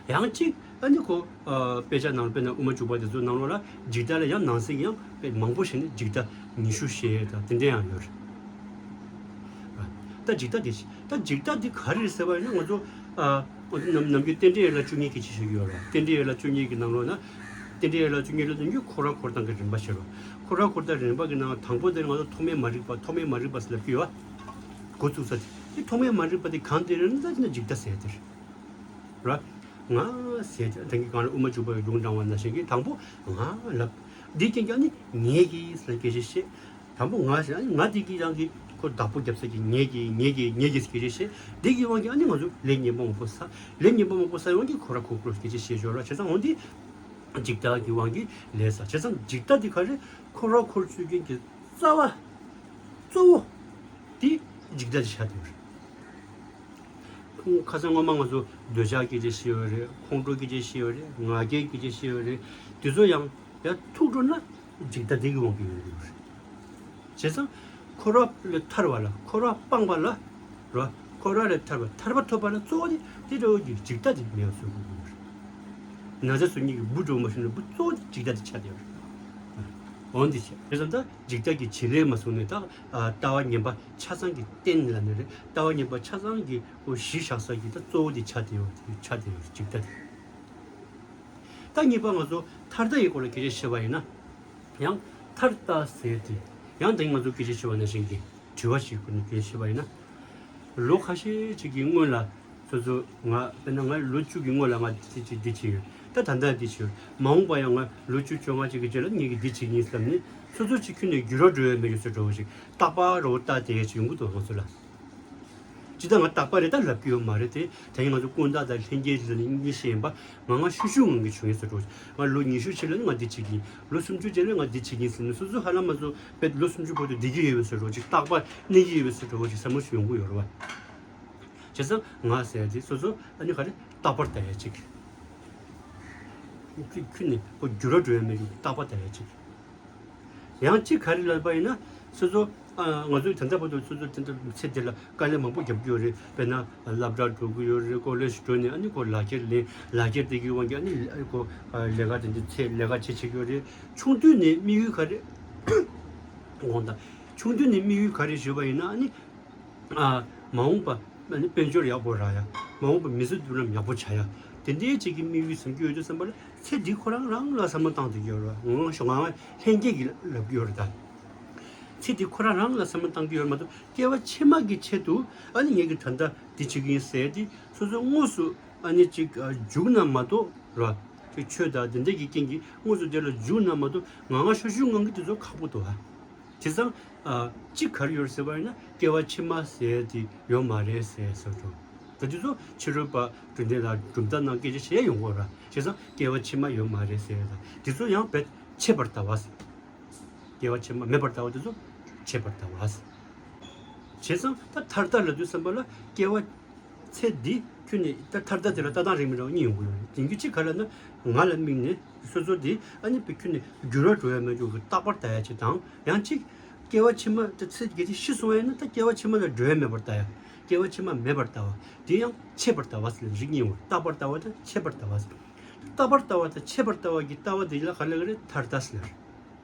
ཡང་གཅིག་ཨ་ནི་ཁོ་ཨ་དཔེ་ཆ་ནང་དཔེར་ན་དབུ་མ་འཇུག་པ་དེ་ཚོ་ནང་ལོགས་ལ་འཇིག་ལྟ་ལ་ཡང་ནང་གསེས་ཀྱི་ཡང་དཔེ་མང་པོ་བཤད་ནས་འཇིག་ལྟ་ཉི་ཤུ་བཤད་དང་དེ་འདྲ་ཡང་ཡོད་རེད། ད་འཇིག་ལྟ་དེ་ད་འཇིག་ལྟ་དེ་ག་རེ་རེད་ཟེར་བ་ཡིན་ན་ང་ཚོ་ཨ་ནམ་ནམ་རྒྱུན་རྟེན་འབྲེལ་ཡན་ལག་བཅུ་གཉིས་ཀྱི་ཅི་ཞིག་ཡོད་རེད། རྟེན་འབྲེལ་ཡན་ལག་བཅུ་གཉིས་ཀྱི་ནང་ལོགས་ན་རྟེན་འབྲེལ་ཡན་ལག་བཅུ་གཉིས་ལ་ནམ་རྒྱུན་འཁོར་བ་འཁོར་སྟངས་ཀྱི་རིམ་པ་བཤད་རོགས། འཁོར་བ་འཁོར་སྟངས་རིམ་པ་གི་ནང་དང་པོ་དེ་ང་ཚོ་ཐོག་མེད་མ་རིག་པ་ཐོག་མེད་མ་རིག་པ་ཟེར་ལབ་ཀྱི་ཡོད། འགོ་བཙུགས་ས་དེ་ཐོག་མེད་མ་རིག་པ་དེ་གང་དེ་རེད་ན་ད་འཇིག་ལྟ་ཟེར་དེ་རེད། ར། ང་ཟེར་ཏེ་རང་གི་སྒང་ལ་དབུ་མ་འཇུག་པའི་ལུང་དྲངས་པ་ནང་བཞིན་གྱི་དང་པོ་ང་ལབ། འདི་རྐྱེན་གྱིས་ནི་ངེད་ཀྱིས་ཟེར་སྐད་ཆ་བཤད། དང་པོ་ང་ཟེར་ང་འདི་གི་རང་གི་ཁོ་བདག་པོ་རྒྱབ་ས་ཀྱི་ངེད་ཀྱིས་ངེད་ཀྱིས་ངེད་ཀྱིས་སྐད་ཆ་བཤད། འདི་གི་དབང་གིས་ཨ་ནི་ང་ཚོ་ལས་ངན་པ་མང་པོ་བསགས། ལས་ངན་པ་མང་པོ་བསགས་ཡོང་གི་ཁོ་ར་ཁོ་ཁོར་སྐད་ཆ་བཤད་ཞོར་ལ་བྱས་ཙང་འོང་འདི་འཇིག་ལྟ་གི་དབང་གིས་ལས་བསགས། བྱས་ཙང་འཇིག་ལྟ་འདི་ག་རེ་ཁོ་ར་ཁོར་ཚུད་མཁན་གྱི་རྩ་བ་གཙོ་བོ་འདི་འཇིག་ལྟ་འདི་ཆགས་བསྡད་ཡོད་རེད། ཁ་སང་སྔོན་མ་ང་ཚོ་འདོད་ཆགས་སྐད་ཆ་བཤད་ཡོད་རེད། ཁོང་ཁྲོ་སྐད་ཆ་བཤད་ཡོད་རེད། ང་རྒྱལ་སྐད་ཆ་བཤད་ཡོད་རེད། དེ་ཚོ་ཡང་ཡང་ཐུག་འགྲོ་ན་འཇིག་ལྟ་དེ་གི་དབང་གིས་ཡོང་གི་ཡོད་རེད། བྱས་ཙང་འཁོར་བ་ལས་ཐར་བ་ལ་འཁོར་བ་སྤངས་པ་ལ་རོ། འཁོར་བ་ལས་ཐར་བ་ཐར་པ་ཐོབ་པ་ལ་གཙོ་བོ་དེ་དེ་འདྲ་བོ་གི་འཇིག་ལྟ་དེ་མེད་པ་བཟོ་དགོས་ཀྱི་ཡོད་རེད། ན་ཚ་བཟོ་མཁན་གྱི་འབུ་གྲོག་མ་བྱུང་ན་འབུ་གཙོ་བོ་དེ་འཇིག་ལྟ་དེ་ཆགས་བསྡད་ཡོད་རེད། འོན་ཏེ་བྱས་ཙང་ད་འཇིག་ལྟ་གི་བྱེད་ལས་མ་བཟུང་ནས་ད་ལྟ་བ་ངན་པ་ཆ་ཚང་གི་རྟེན་ལ་ནི་རེད། ལྟ་བ་ངན་པ་ཆ་ཚང་གི་ཨོ་གཞི་བཞག་ས་གི་ད་གཙོ་བོ་དེ་ཆགས་བསྡད་ཡོད་རེད། ཆགས་བསྡད་ཡོད་རེད་འཇིག་ལྟ་དེ། ད་གཉིས་པ་ང་ཚོ་ཐར་ལྟ་ཡི་སྐོར་ལ་སྐད་ཆ་བཤད་པ་ཡིན་ན། ཡང་ཐར་ལྟ་ཟེར་ཏེ། ཡང་དེ་ང་ཚོ་སྐད་ཆ་བཤད་པ་ནང་བཞིན་གྱི་དྲི་བ་ཞིག་ཁོ་ནས་སྐད་ཆ་བཤད་པ་ཡིན་ན། ལོ་ཁ་ཤས་ཅིག་གི་སྔོན་ལ་སོ་སོ་ང་དཔེར་ན་ང་ལོ་བཅུ་གི་སྔོན་ལ་ང་འདི་ཅིག་འདི་བྱས་ཡོད། ད་ད་ལྟ་འདི་བྱས་ཡོད། མ་འོངས་པ་ཡང་ང་ལོ་བཅུ་བཅོ་ལྔ་ཅིག་གི་རྗེས་ལ་ངས་ཀྱི་འདི་བྱེད་ཀྱི་ཡིན་བསམ་ནས་སོ་སོ་ཅིག་ཁྱོན་ནས་འགྱུར་བ་འགྲོ་ཡ་མེད་ཀྱི་བཟོ་འདྲ་བོ་ཞིག་རྟག་པར་རོ་ལྟ་དེ་ཅིག་ཡོང་གི་འདུག་ང་ཚོ་ལ། ཇི་ལྟར་ང་རྟག་པ་རེད་ད་ལབ་ཀྱི་ཡོད་མ་རེད་དེ། ད་ཡིན་ང་ཚོ་ཀུན་བརྟགས་དང་ལྷན་སྐྱེས་ལ་གཉིས་ཤེས་ཡིན་པ། ང་ང་ཤུ་ཤུ་ངང་གི་བྱུང་ཡིན་ཟེར་འགྲོ། ང་ལོ་ཉི་ཤུ་ཕྱིན་ལ་ནི་ང་འདི་བྱེད་ཀྱི་ཡིན། ལོ་སུམ་ཅུ་རྗེས་ལ་ང་འདི་བྱེད་ཀྱི་ཡིན་ཟེར་ནས་སོ་སོ་ཧ་ལམ་མ་ཚོ་བེད་ལོ་སུམ་ཅུ་བར་དུ་བསྡད་ཀྱི་ཡོད་པའི་ཟེར་འགྲོ་ཅིག་རྟག་པར་གནས་ཀྱི་ཡོད་པའི་ཟེར་འགྲོ་ཅིག་བསམ་བློ་ཞིག་ཡོང་གི་ཡོད་རེད་བ། བྱས་ཙང་ང་ཟེར་ཡ་དེ་སོ་སོ་ཨ་ནི་ག་རེ་རྟག་པར་ལྟ་ཡ་ཅིག་ཁྱོད་ནི་ཁོ་འགྱུར་བ་འགྲོ་ཡ་མེད་ཀྱི་རྟག་པར་ལྟ་ཡ་ཅིག་ཡང་གཅིག་ག་རེ་ལབ་པ་ཡིན་ན་སོ་སོ་ཨ་ང་ཚོའི་ད་ལྟ་བར་དུ་སོ་སོ་དེ་འདྲ་ཚེ་འདི་ལ་དཀའ་ལས་མང་པོ་བརྒྱབ་ཀྱི་ཡོད་རེད། དཔེར་ན་སློབ་གྲྭར་འགྲོ་གི་ཡོད་རེད། ཀོ་ལེཇ་འགྲོ་ནས་ཨ་ནི་ཁོ་ལག་ཁྱེར་ལེན་ལག་ཁྱེར་དེ་གི་དབང་གིས་ཨ་ནི་ཁོ་ལས་ཀ་དེ་འདྲ་ཚེ་ལས་ཀ་བྱེད་བྱེད་ཀྱི་ཡོད་རེད། ཆུང་དུས་ནས་དམིགས་ཡུལ་ག་རེ་དགོངས་དག་ཆུང་དུས་ནས་དམིགས་ཡུལ་ག་རེ་ཞུས་པ་ཡིན་ན་ཨ་ནི། ཨ། མ་འོངས་པ་ཨ་ནི་དཔལ་འབྱོར་ཡག་པོ་རག་ཡ། མ་འོངས་པ་མི་ཚེ་མདུན་ལམ་ཡག་པོ་བྱ་ཡ། དེ་འདྲའི་ཅིག་གི་དམིགས་ཡུལ་བཟུང་གི་ཡོད་དུས་ཙམ་པ་ལ་ཚེ་འདི་ཁོ་རང་རང་ལ་བསམ་བློ་བཏང་བསྡད་ཀྱི་ཡོད་རེད་བ། ང་ང་ང་ལྷན་སྐྱེས་ཀྱི་ལབ་ཀྱི་ཡོད་རེད་ད། ཚེ་འདི་ཁོ་རང་རང་ལ་བསམ་བློ་བཏང་གི་ཡོད་རེད་མ་གཏོགས་སྐྱེ་བ་ཕྱི་མ་གི་ཆེད་དུ་ཨ་ནི་ངས་ཀྱི་ད་ལྟ་འདི་བྱེད་ཀྱི་ཡིན་ཟེར་ཏེ་སོ་སོ་དངོས་སུ་ཨ་ནི་ཅིག་འཇུག་ན་མ་གཏོགས་ར། ཅིག་ཆོས་དང་དེ་འདྲ་གི་རྐྱེན་གྱིས་དངོས་སུ་དེ་ལ་འཇུག་ན་མ་གཏོགས་ང་ང་ཤོ་ཤུ་ངང་གི་དེ་ཚོ་ཁག་པོ་འདུག་ཨ། བྱས་ཙང་། ཨ། གཅིག་ག་རེ་ཡོད་རེད་ཟེར་བ་ཡིན་ན་སྐྱེ་བ་ཕྱི་མ་ཟེར་དེ་ཡོད་མ་རེད་ཟེར་ཟེར་འགྲོ། ད་དེ་ཚོ་ཕྱི་རོལ་པ་གྲུབ་མཐའ་ལ་གྲུབ་མཐའ་ནང་སྐད་ཆ་བཤད་ཡོང་གི་རེད། བྱས་ཙང་སྐྱེ་བ་ཕྱི་མ་ཡོད་མ་རེད་ཟེར་ཡ་ད་དེ་ཚོ་ཡང་བེད་ཆད་པར་ལྟ་བ་ཟེར། སྐྱེ་བ་ཕྱི་མ་མེད་པར་ལྟ་བ་དེ་ཚོ་ཆད་པར་ལྟ་བ་ཟེར། བྱས་ཙང་ད་ཐར་ལྟ་ལབ་དུས་ཙམ་པ་ལ་སྐྱེ་བ། ཚེ་འདི་ཁྱོད་ནི་ད་ཐར་ལྟ་དེ་ལ་ལྟ་སྟངས་རིགས་མི་འདྲ་བ་གཉིས་ཡོང་གི་ཡོད་རེད། ཡིན་རྒྱུ་གཅིག་ག་ལབ་ན་ང་ལ་དམིགས་ནས་སོ་སོ་དེ་ཨ་ནི་བེད་ཁྱོད་ནི་འགྱུར་བ་འགྲོ་ཡ་མེད་རྒྱུ་གི་རྟག་པར་ལྟ་ཡ་ཅིག་དང་ཡང་གཅིག་སྐྱེ་བ་ཕྱི་མ་ད་ཚེ་གལ་ཏེ་ཤི་སོང་བ་ཡིན་ན་ད་སྐྱེ་བ་ཕྱི་མ་ལ་འགྲོ་ཡ་མེད་པར་ལྟ་ཡ། སྐྱེ་བ་ཕྱི་མ་མེད་པར་ལྟ་བ་དེ་ཡང་ཆད་པར་ལྟ་བ་ཟེར་རིགས་གཉིས་ཡོང་རྟག་པར་ལྟ་བ་དང་ཆད་པར་ལྟ་བ་ཟེར། རྟག་པར་ལྟ་བ་དང་ཆད་པར་ལྟ་བ་གི་ལྟ་བ་དེ་ལ་ག་ལབ་ཀྱི་རེད་ཐར་ལྟ་ཟེར།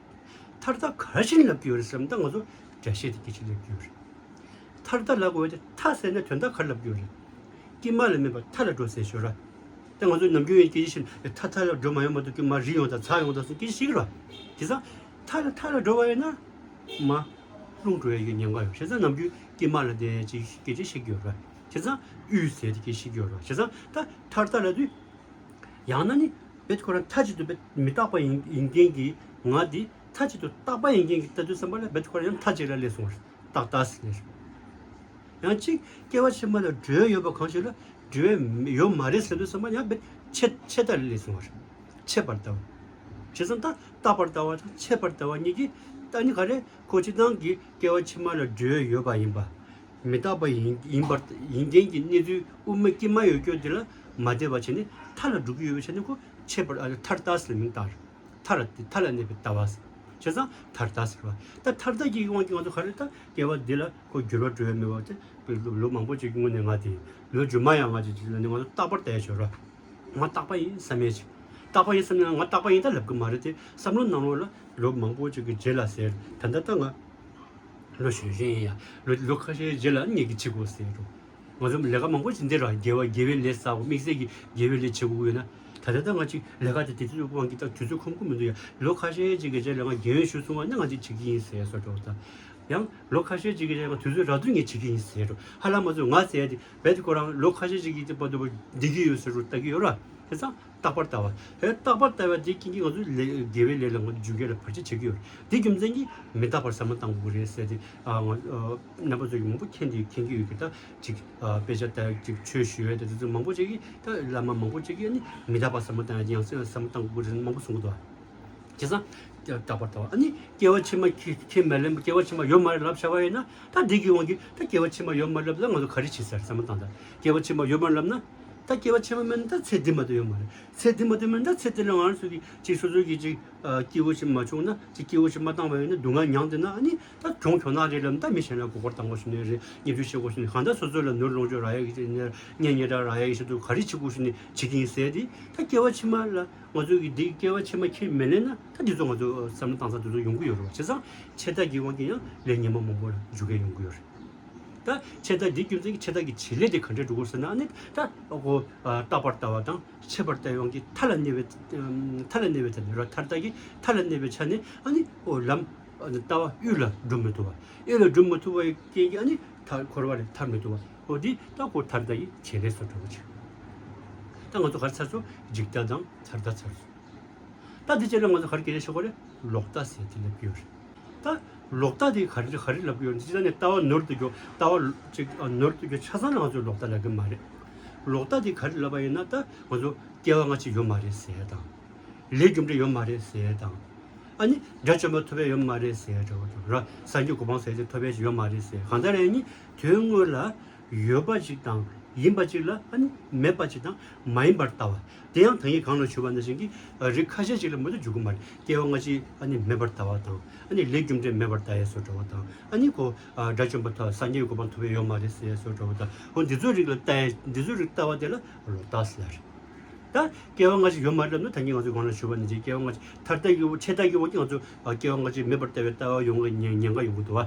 ཐར་ལྟ་ག་རེ་བྱས་ནས་ལབ་ཀྱི་ཡོད་རེད་ཟེར་ན་ད་ང་ཚོ་འགྲེལ་བཤད་དེ་སྐད་ཆ་ལབ་ཀྱི་ཡོད་རེད། ཐར་ལྟ་ལབ་དགོས་པ་དེ་ཐ་ཟེར་ན་དོན་དག་ག་རེ་ལབ་ཀྱི་ཡོད་རེད། ཀྱེ་མ་ལ་མེད་པར་ཐ་ལ་འགྲོ་ཟེར་ཞོར་ར། ད་ང་ཚོ་ནམ་རྒྱུན་ཡང་སྐད་ཆ་བཤད་ན་ཐ་ཐ་ལ་འགྲོ་མ་ཡོང་མ་གཏོགས་ཀྱེ་མ་རི་ཡོང་དང་ཚ་ཡོང་དང་སོགས་སྐད་ཆ་བཤད་ཀྱི་རེད་བ། དེ་ཙང་ཐ་ལ་ཐ་ལ་འགྲོ་བ་ཡིན་ན་མ་ལྷུང་འགྲོ་ཡ་གི་ཉེན་ཁ་ཡོད། བྱས་ཙང་ནམ་རྒྱུན་ཀྱེ་མ་ལ་དེ་ཅིག་སྐད་ཆ་བཤད་ཀྱི་ཡོད་རེད་བ། བྱས་ཙང་ཡུལ་ཟེར་དེ་སྐད་ཆ་བཤད་ཀྱི་ཡོད་རེད་བ། བྱས་ཙང་ད་ཐར་ལྟ་ལབ་དུས། ཡང་ན་ནི་བེད་ཁོ་རང་མཐའ་གཅིག་ཏུ་བེད་མི་རྟག་པ་ཡིན་ཡིན་མཁན་གྱི་ང་འདི་མཐའ་གཅིག་ཏུ་རྟག་པ་ཡིན་མཁན་གྱི་ལྟ་དུས་ཙམ་པ་ལ་བེད་ཁོ་རང་ཡང་མཐའ་གཅིག་ལ་སླེབས་སོང་བ་རེད། རྟག་ལྟ་ཟེར་ནས། ཡང་གཅིག་སྐྱེ་བ་ཕྱི་མ་ལ་འགྲོ་ཡ་ཡོད་པ་གང་ཞིག་ལ་འགྲོ་ཡ་ཡོད་མ་རེད་ཟེར་དུས་ཙམ་པ་ཡང་བེད་ཆད་ཆད་ལྟ་ལ་སླེབས་སོང་བ་རེད། ཆད་པར་ལྟ་བ། བྱས་ཙང་ད་རྟག་པར་ལྟ་བ་དང་ཆད་པར་ལྟ་བ་གཉིས་ཀྱི་ད་ནི་ག་རེ་ཁོ་སྤྱིར་བཏང་གི་སྐྱེ་བ་ཕྱི་མ་ལ་འགྲོ་ཡ་ཡོད་པ་ཡིན་པ། མི་རྟག་པ་ཡིན་ཡིན་པར་ཡིན་མཁན་གྱི་གནས་ཚུལ་དབུ་མ་དཀྱིལ་མ་ཡོད་རྒྱུ་དེ་ལ་མ་བལྟས་པ་བྱས་ནས་མཐའ་ལ་འགྲོ་གི་ཡོད་པའི་ཆ་ནས་ཁོ་ཆད་པར་ཨ་མཐར་ལྟ་ཟེར་མིང་བཏགས་རེད། མཐའ་ལ་མཐའ་ལ་གནས་པའི་ལྟ་བ་ཟེར། བྱས་ཙང་མཐར་ལྟ་ཟེར་བ། ད་མཐར་ལྟ་གི་དབང་གིས་ང་ཚོ་ག་རེ་ད་སྐྱེ་བ་འདི་ལ་ཁོ་འགྱུར་བ་འགྲོ་ཡ་མེད་པ་དེ་ལོ་ལོ་མང་པོ་ཅིག་གི་སྔོན་ནས་ང་དེ་ལོ་རྗེས་མ་ཡང་ང་ཅིག་ཅིག་ལ་ནི་ང་ཚོ་རྟག་པར་ལྟ་ཡ་ཞོར་ར། ང་རྟག་པ་ཡིན་བསམ་ཡས་ཅིག་རྟག་པ་ཡིན་བསམ་ན་ང་རྟག་པ་ཡིན་ད་ལབ་གི་མ་རེད་དེ། བསམ་བློ་ནང་ལོགས་ལ་ལོ་མང་པོ་ཅིག་གི་རྗེས་ལ་ཟེར། ད་ལྟ་ད་ང་ལོ་གཞོན་གཞོན་ཡིན་ཡ། ལོ་ལོ་ཁ་ཤས་རྗེས་ལ་ངེད་ཀྱི་བྱེད་དགོས་ཟེར་འགྲོ། ང་ཚོ་ལས་ཀ་མང་པོ་ཞིག་འདི་ར་དགེ་བ་དགེ་བའི་ལས་བསགས་དགོས། དམིགས་བསལ་གྱི་དགེ་བའི་ལས་བྱེད་དགོས་ཡོད་ན། ད་ལྟ་ད་ང་ཅིག་ལས་ཀ་དེ་དེ་དུས་དབང་གིས་ད་དུས་ཚོད་ཁོམ་གི་མི་འདུག་ཡ། ལོ་ཁ་ཤས་ཅིག་གི་རྗེས་ལ་ང་རྒན་ཡོལ་ཞུ་སོང་བ་ན་ང་ཅིག་བྱེད་ཀྱི་ཡིན་ཟེར་སོ་འགྲོ་ད། ཡང་ལོ་ཁ་ཤས་ཅིག་གི་རྗེས་ང་དུས་ཚོད་རག་དུས་ངས་བྱེད་ཀྱི་ཡིན་ཟེར་འགྲོ། ཧ་ལམ་མ་ཚོད་ང་ཟེར་ཡ་དེ་རྦད་དེ་ཁོ་རང་ལོ་ཁ་ཤས་ཅིག་གི་བར་དུ་བསྡད་ཀྱི་ཡོད་ཟེར་འགྲོ་ལྟ་གི་ཡོད་ར། དེ་ཙང་རྟག་པར་ལྟ་བ། ཧེ་རྟག་པར་ལྟ་བ་དེ་རྐྱེན་གྱིས་ང་ཚོ་ལས་དགེ་བའི་ལས་ལ་ང་ཚོ་འཇུག་ཡས་ལ་བར་ཆད་བྱེད་ཀྱི་ཡོད་རེད། དེ་རྒྱུ་མཚན་གྱིས་མི་རྟག་པར་བསམ་བློ་བཏང་དགོས་ཀྱི་རེད་ཟེར་ཏེ། ཨ་ང་ཨ་རྣམ་པ་ཚོ་གི་མང་པོ་མཁྱེན་དེ་མཁྱེན་གྱི་ཡོད་ཀྱི་ད་ཅིག་ཨ་དཔེ་ཆ་ལྟ་ཅིག་ཆོས་ཞུ་ཡས་དེ་དེ་ཚོ་མང་པོ་ཅིག་གིས་ད་བླ་མ་མང་པོ་ཅིག་གིས་ནི་མི་རྟག་པར་བསམ་བློ་བཏང་ཡས་ཡང་སེ་བསམ་བློ་བཏང་དགོས་ཀྱི་རེད་མང་པོ་གསུང་གི་འདུག་ཨ། བྱས་ཙང་། རྟག་པར་ལྟ་བ། ཨ་ནི་སྐྱེ་བ་ཕྱི་མ་ཁྱེད་ཁྱེད་མ་ལེན་སྐྱེ་བ་ཕྱི་མ་ཡོད་མ་རེད་ལབ་བྱ་བ་ཡིན་ན་ད་འདི་གི་དབང་གིས་ད་སྐྱེ་བ་ཕྱི་མ་ཡོད་མ་རེད་ལབ་ད་ང་ཚོ་ག་རེ་བྱེད་ཟེར་བསམ་བློ་བཏང་ད་སྐྱེ་བ་ཕྱི་མ་ཡོད་མ་རེད་ལབ་ན། ད་སྐྱེ་བ་ཕྱི་མ་མེད་ན་ད་ཚེ་འདི་མ་གཏོགས་ཡོད་མ་རེད། ཚེ་འདི་མ་གཏོགས་མེད་ན་ད་ཚེ་འདི་ལ་ང་རང་ཚོ་གི་ཅིག་སོ་སོ་གི་ཅིག་སྐྱེ་བོ་ཞིག་མ་བྱུང་ན་ཅིག་སྐྱེ་བོ་ཞིག་མ་བཏང་བ་ཡིན་ན་སྡུག་བསྔལ་མྱངས་བསྡད་ན་ཨ་ནི་ད་གྱོང་གྱོང་ན་རེད་ལབ་ད་མི་གཞན་ལ་མགོ་སྐོར་བཏང་དགོས་ཞུ་ནི་རེད། བརྙས་བཅོས་བྱེད་དགོས་ཞུ་ནི་གང་ལྟར་སོ་སོ་ལ་ནོར་ལོངས་སྤྱོད་རག་ཡ་གི་ཉེན་ཉེན་རག་རག་ཡ་གི་ཆེད་དུ་ག་རེ་བྱེད་དགོས་ཞུ་ནི་བྱེད་ཀྱི་ཡིན་ཟེར་ཏེ་ད་སྐྱེ་བ་ཕྱི་མ་ལ། ང་ཚོས་ཀྱི་འདི་སྐྱེ་བ་ཕྱི་མ་ཁྱེར་མི་ལེན་ན་ད་འདི་ཚོ་ང་ཚོ་བསམ་བློ་བཏང་ས་དེ་ཚོ་ཡོང་གི་ཡོད་རེད་བ། བྱས་ཙང་ཆད་ལྟ་གི་དབང་གིས་ཡང་ལས་ངན་པ་མང་པོ་ལ་འཇུག་གི་ཡོང་གི་ཡོད་རེད། ད་ཆད་ལྟ་འདི་རྒྱུ་མཚན་གྱིས་ཆད་ལྟ་གི་བྱེད་ལས་དེ་ག་འདྲས་འགྲོ་དགོས་ཟེར་ན་ཨ་ནི་ད་ཨ་ཁོ་ཨ་རྟག་པར་ལྟ་བ་དང་ཆད་པར་ལྟ་བའི་དབང་གིས་མཐའ་ལ་གནས་པའི་མཐའ་ལ་གནས་པའི་ཐད་ནས་རོ་མཐར་ལྟ་གི་མཐའ་ལ་གནས་པའི་ཆ་ནས་ཨ་ནི་ཨོ་ལམ་ཨ་ནི་ལྟ་བ་དབུས་ལ་སྒྲུབ་མི་ཐུབ་པ། དབུས་ལ་སྒྲུབ་མི་ཐུབ་པའི་རྐྱེན་གྱིས་ཨ་ནི་མཐར་འཁོར་བ་ལས་ཐར་མི་ཐུབ་པ། ཨོ་འདི་ལྟ་ཁོ་མཐར་ལྟ་གི་བྱེད་ལས་སུ་འགྲོ་བ་ཅིག་ད་ང་ཚོ་ག་རེ་ཚར་སོང་འཇིག་ལྟ་དང་ཚར་ལྟ་ཚར་སོང་། ད་འདི་བྱས་ལ་ང་ཚོ་ག་རེ་སྐད་ཆ་བཤད་དགོས་རེད། ལོག་ལྟ་ཟེར་དེ་ལབ་ཀྱི་ཡོད་རེད། ད་ལོག་ལྟ་དེ་ག་རེ་ག་རེ་ལབ་ཀྱི་ཡོད་རེད། ཅི་ལྟ་ནས་ལྟ་བ་ནོར་དུ་འགྱོ་ལྟ་བ་ཅིག་ནོར་དུ་འགྱོ་ཆ་ཚང་ལ་ང་ཚོས་ལོག་ལྟ་ལབ་ཀྱི་མ་རེད། ལོག་ལྟ་དེ་ག་རེ་ལབ་པ་ཡིན་ན་ད་ང་ཚོ་སྐྱེ་བ་སྔ་ཕྱི་ཡོད་མ་རེད་ཟེར་ཡ་དང་། ལས་རྒྱུ་འབྲས་ཡོད་མ་རེད་ཟེར་ཡ་དང་། ཨ་ནི་དགྲ་བཅོམ་པ་ཐོབ་པ་ཡོད་མ་རེད་ཟེར་ཡ་འདྲ་བོ་དང་ར་སངས་རྒྱས་གོ་འཕང་ཟེར་ཡ་དེ་ཐོབ་པ་ཡོད་མ་རེད་ཟེར་གང་ལྟར་ཡིན་ནི་དོན་དངོས་ལ། ཡོད་པ་ཅིག་དང་ཡིན་པ་ཅིག་ལ་ཨ་ནི་མེད་པ་ཅིག་དང་མ་ཡིན་པར་ལྟ་བ། དེ་ཡང་ད་ངས་གོང་ལ་ཞུས་པ་ནང་བཞིན་གྱི་རིགས་ཁ་ཤས་ཅིག་ལ་མུ་མཐུད་འཇུག་གི་མ་རེད། སྐྱེ་བ་སྔ་ཕྱི་ཨ་ནི་མེད་པར་ལྟ་བ་དང་ཨ་ནི་ལས་རྒྱུ་འབྲས་མེད་པར་ལྟ་ཡས་སོགས་འདྲ་བོ་དང་ཨ་ནི་ཁོ་དགྲ་བཅོམ་པ་ཐོབ་སངས་རྒྱས་གོ་འཕང་ཐོབ་པའི་ཡོད་མ་རེད་ཟེར་ཡས་སོགས་འདྲ་བོ་དང་འོ་འདི་ཚོའི་རིགས་ལ་ལྟ་ཡས་འདི་ཚོའི་རིགས་ལྟ་བ་དེ་ལ་ལོག་ལྟ་ཟེར་ཡ་རེད། ད་སྐྱེ་བ་སྔ་ཕྱི་ཡོད་མ་རེད་ལབ་ན་ད་ངས་ང་ཚོས་གོང་ལ་ཞུས་པ་ནང་བཞིན་སྐྱེ་བ་སྔ་ཕྱི་ཐར་ལྟ་གི་འོ་ཆད་ལྟ་གི་འོ་ཀྱི་ང་ཚོ་སྐྱེ་བ་སྔ་ཕྱི་མེད་པར་ལྟ་བའི་ལྟ་བ་ཡོང་གི་ཉེན་ཉེན་ཁ་ཡོང་གི་འདུག་བ།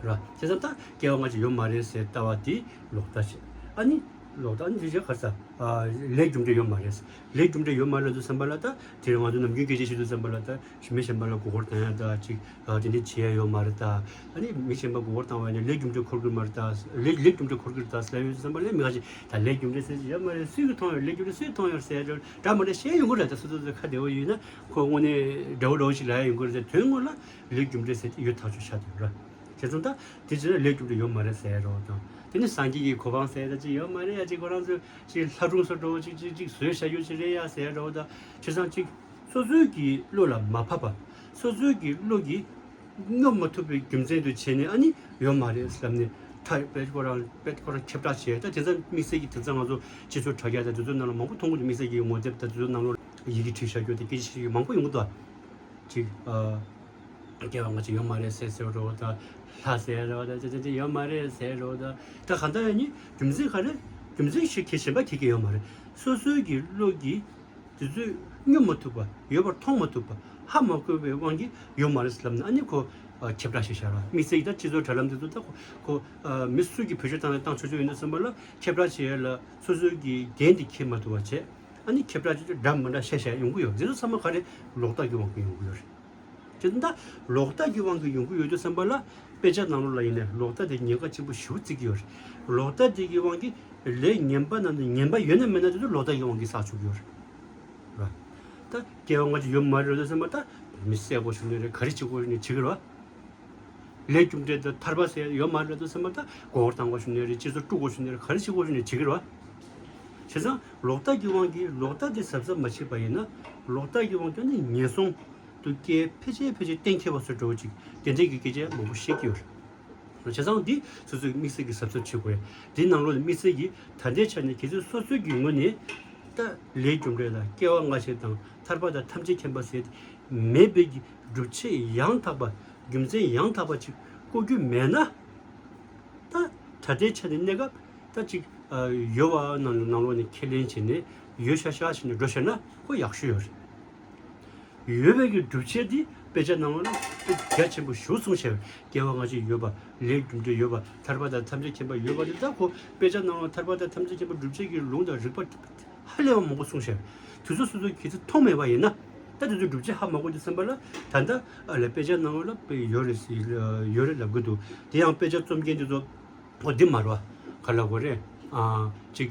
ར། བྱས་ཙང་ད་སྐྱེ་བ་སྔ་ཕྱི་ཡོད་མ་རེད་ཟེར་ལྟ་བ་དེ་ལོག་ལྟ་བྱེད། ཨ་ནི་ལོག་ལྟ་ཨ་ནི་དེ་བྱས་ག་རེ་ཟ། ལས་རྒྱུ་འབྲས་ཡོད་མ་རེད། ལས་རྒྱུ་འབྲས་ཡོད་མ་རེད་དུས་ཙམ་པ་ལ་ད་དེ་རིང་ང་ཚོ་ནམ་རྒྱུན་སྐད་ཆ་བཤད་དུས་ཙམ་པ་ལ་ད་མི་གཞན་པ་ལ་མགོ་སྐོར་བཏང་ཡ་ད་ཅིག་དེ་འདྲ་བྱེད་ཡ་ཡོད་མ་རེད་ད། ཨ་ནི་མི་གཞན་པ་མགོ་སྐོར་བཏང་བ་ཡིན་ན་ལས་རྒྱུ་འབྲས་འཁོར་གི་མ་རེད་ད། ལས་ལས་རྒྱུ་འབྲས་འཁོར་གི་རེད་ད་ཟེར་ཡོད་དུས་ཙམ་པ་ལ་མི་ཁ་ཅིག་ད་ལས་རྒྱུ་འབྲས་ཟེར་གྱི་ཡོད་མ་རེད། སུས་ཀྱིས་མཐོང་ཡོད། ལས་རྒྱུ་འབྲས་སུས་མཐོང་ཡོད་ཟེར་ཡ་འདྲ་མི་འདྲ་བཤད་ཡོང་གི་རེད་ད། སོ་སོ་སོ་ཁ་བདེ་བོ་ཡོད་ན་ཁོ་དངོས་གནས་འདྲ་བོ་འདྲ་བོ་ཞིག་ལབ་ཡ་ཡོང་གི་རེད་ད། དོན་དངོས་ལ་ལས་རྒྱུ་འབྲས་ཟེར་དེ་ཡོད་ཐག་ཆོད་ཆགས་འདུག་ར། བྱས་ཙང་ད་དེ་ཕྱིར་ལས་རྒྱུ་འབྲས་ཡོད་མ་རེད་ཟེར་རོ་དང་། དེ་ནི་སངས་རྒྱས་ཀྱི་གོ་འཕང་ཟེར་ད་ཅིག་ཡོད་མ་རེད་ཡ། ཅིག་ཁོ་རང་ཚོས་ཅིག་ལྷ་སྒྲུང་བཟོ་འདྲ་བོ་ཅིག་ཅིག་ཅིག་བཟོས་བཞག་རྒྱུ་ཅིག་རེད་ཡ་ཟེར་རོ་ད། བྱས་ཙང་ཅིག་སོ་སོའི་གི་བློ་ལ་མ་ཕབ་པ། སོ་སོའི་གི་བློ་གིས་སྙོབ་མ་ཐུབ་པའི་རྒྱུ་མཚན་དུ་བྱས་ནས་ཨ་ནི་ཡོད་མ་རེད་ལབ་ནས་ཐ་དཔེ་ཁོ་རང་དཔེ་ཁོ་རང་ཁྱབ་བསྒྲགས་བྱས། ད་དེང་སང་དམིགས་བསལ་གྱི་དེང་སང་ང་ཚོ་སྤྱི་ཚོགས་དྲ་རྒྱ་དང་དེ་ཚོའི་ནང་ལ་མང་པོ་མཐོང་གི་འདུག་དམིགས་བསལ་གྱི་ངོ་དེབ་དང་དེ་ཚོའི་ནང་ལ་ཡི་གེ་བྲིས་བཞག་རྒྱུ་དེ་སྐད་ཆ་བཤད་རྒྱུ་མང་པོ་ཡོང་གི་འདུག་ཅིག་ཨ། སྐྱེ་བ་སྔ་ཕྱི་ཡོད་མ་རེད་ཟེར་ཟེར་བ་འདྲ་བོ་དང་། ལྷ་ཟེར་བ་འདྲ་བོ་དང་ཅི་ཅི་ཅི་ཡོད་མ་རེད་ཟེར་བ་འདྲ་བོ་དང་། ད་གང་ལྟར་ཡང་ནི་རྒྱུ་མཚན་ག་རེ། རྒྱུ་མཚན་ཞིག་གི་གཞན་པ་གི་གི་ཡོད་མ་རེད། སོ་སོའི་གི་བློ་གིས་དེ་ཚོས་སྙོབ་མ་ཐུབ་པ། ཡོད་པར་མཐོང་མ་ཐུབ་པ། ཧ་མ་གོ་བའི་དབང་གིས་ཡོད་མ་རེད་ལབ་ན་ཨ་ནི་ཁོ་ཨ་ཁྱབ་བསྒྲགས་བྱས་བཞག་ར། དམིགས་བསལ་གྱི་ད་སྤྱི་ཚོགས་དྲ་ལམ་དེ་ཚོ་ད་ཁོ་ཁོ་ཨ་མི་སུ་གི་བེད་སྤྱོད་བཏང་ནས་བཏང་ཆོག་ཆོག་ཡིན་དུས་ཙམ་པ་ལ་ཁྱབ་བསྒྲགས་བྱེད་ཡས་ལ་སོ་སོའི་གི་འགན་དེ་འཁྱེར་མ་ཐུབ་པ་བྱས། ཨ་ནི་ཁྱབ་བསྒྲགས་བྱེད་དུས་འདྲ་མི་འདྲ་བཤད་བཤད་ཡོང་གི་ཡོད། འདི་ཚོ་ཚང་མ་ག་རེ། ལོག་ལྟ་གི་དབང་གིས་ཡོང་གི་ཡོད་རེད། དེ་ད་ལོག་ལྟ་གི་དབང་གིས་ཡོང་གི་ཡོད་དུས་ཙམ་པ་ལ་དཔེ་ཆ་ནང་ལོགས་ལ་ཡིན་ནའི་ལོག་ལྟ་དེ་ཉེན་ཁ་ཆེན་པོ་ཞེ་པོ་བརྩི་གི་ཡོད་རེད། ལོག་ལྟ་དེ་གི་དབང་གིས་ལས་ངན་པ་ནང་ནས་ངན་པ་ཡོད་ན་མེད་ན་དེ་ཚོ་ལོག་ལྟ་གི་དབང་གིས་བསགས་ཆོག་གི་ཡོད་རེད། ར། ད་སྐྱེ་བ་སྔ་ཕྱི་ཡོད་མ་རེད་ལབ་དུས་ཙམ་པ་ད་མི་བསད་དགོས་བྱུང་ནའི་རེད། ག་རེ་བྱེད་དགོས་བྱུང་ནའི་བྱེད་ཀྱི་རེད་བ། ལས་རྒྱུ་འབྲས་དང་ཐར་པ་ཟེར་ཡོད་མ་རེད་ལབ་དུས་ཙམ་པ་ད་མགོ་སྐོར་བཏང་དགོས་བྱུང་ནའི་རེད། སྤྱི་ཚོགས་དཀྲུག་དགོས་བྱུང་ནའི་རེད། ག་རེ་བྱེད་དགོས་བྱུང་ནའི་བྱེད་ཀྱི་རེད་བ། བྱས་ཙང་ལོག་ལྟ་གི་དབང་གིས་ལོག་ལྟ་དེ་གཟབ་གཟབ་མ་བྱས་པ་ཡིན་ན་ལོག་ལྟ་གི་དབང་གིས་ནི་ངན་སོང་དུ་སྐྱེ་ཕལ་ཆེར་ཕལ་ཆེར་གཏན་འཁེལ་བ་བཟོ་འདྲ་བོ་ཅིག་དེ་འདྲའི་གི་སྐད་ཆ་མང་པོ་བཤད་ཀྱི་ཡོད་རེད། བྱས་ཙང་འདི་སོ་སོའི་དམིགས་བསལ་གྱི་གཟབ་གཟབ་བྱེད་དགོས། འདི་ནང་ལོགས་ལ་དམིགས་བསལ་གྱི་ད་ལྟའི་ཆ་ནས་གལ་སྲིད་སོ་སོའི་གི་ངོས་ནས་ད་ལས་རྒྱུ་འབྲས་དང་སྐྱེ་བ་སྔ་ཕྱི་དང་ཐར་པ་དང་ཐམས་ཅད་མཁྱེན་པ་ཟེར་མེད་པའི་གི་སྒྲུབ་བྱེད་ཡང་དག་པ་རྒྱུ་མཚན་ཡང་དག་པ་ཅིག་བཀོད་རྒྱུ་མེད་ན། ད་ད་ལྟའི་ཆ་ནས་གནས་སྐབས་ད་ཅིག་ཡོད་པ་ནང་ནང་ལོགས་ནས་ཁས་ལེན་བྱས་ནས་ ཡོད་ཤག་ཤག་བྱས་ནས་འགྲོ་ཤེས་ན་ཁོ་ཡག་ཤོས་ཡོད་རེད། ཡོད་པའི་གི་སྒྲུབ་བྱེད་འདི་དཔེ་ཆ་ནང་ལ་རྒྱ་ཆེན་པོ་ཞེ་པོ་གསུངས་བཞག་པས། སྐྱེ་བ་སྔ་ཕྱི་ཡོད་པ། ལས་རྒྱུ་འབྲས་ཡོད་པ། ཐར་པ་དང་ཐམས་ཅད་མཁྱེན་པ་ཡོད་པ་དེ། ད་ཁོ་དཔེ་ཆ་ནང་ལ་ཐར་པ་དང་ཐམས་ཅད་མཁྱེན་པ་སྒྲུབ་བྱེད་ཀྱི་ལུང་དང་རིགས་པ་ཧ་ལས་པ་མང་པོ་གསུངས་བཞག་པས། དེ་ཚོ་སོ་སོ་གིས་ཚོ་མཐོང་མེད་པ་ཡིན་ན། ད་དེ་ཚོ་སྒྲུབ་བྱེད་ཧ་མ་གོ་དུས་ཙམ་པ་ལ། ད་ལྟ་ཨ་ལས་དཔེ་ཆ་ནང་ལ་དཔེ་ཡོད་རེད་ཟེར། ཡོད་རེད་ལབ་གི་འདུག་དེ་ཡང་དཔེ་ཆ་རྩོམ་མཁན་དེ་ཚོ། འོ་འདི་མ་རེད་བ། ག་ལབ་དགོས་རེད། ཨ་ཅིག་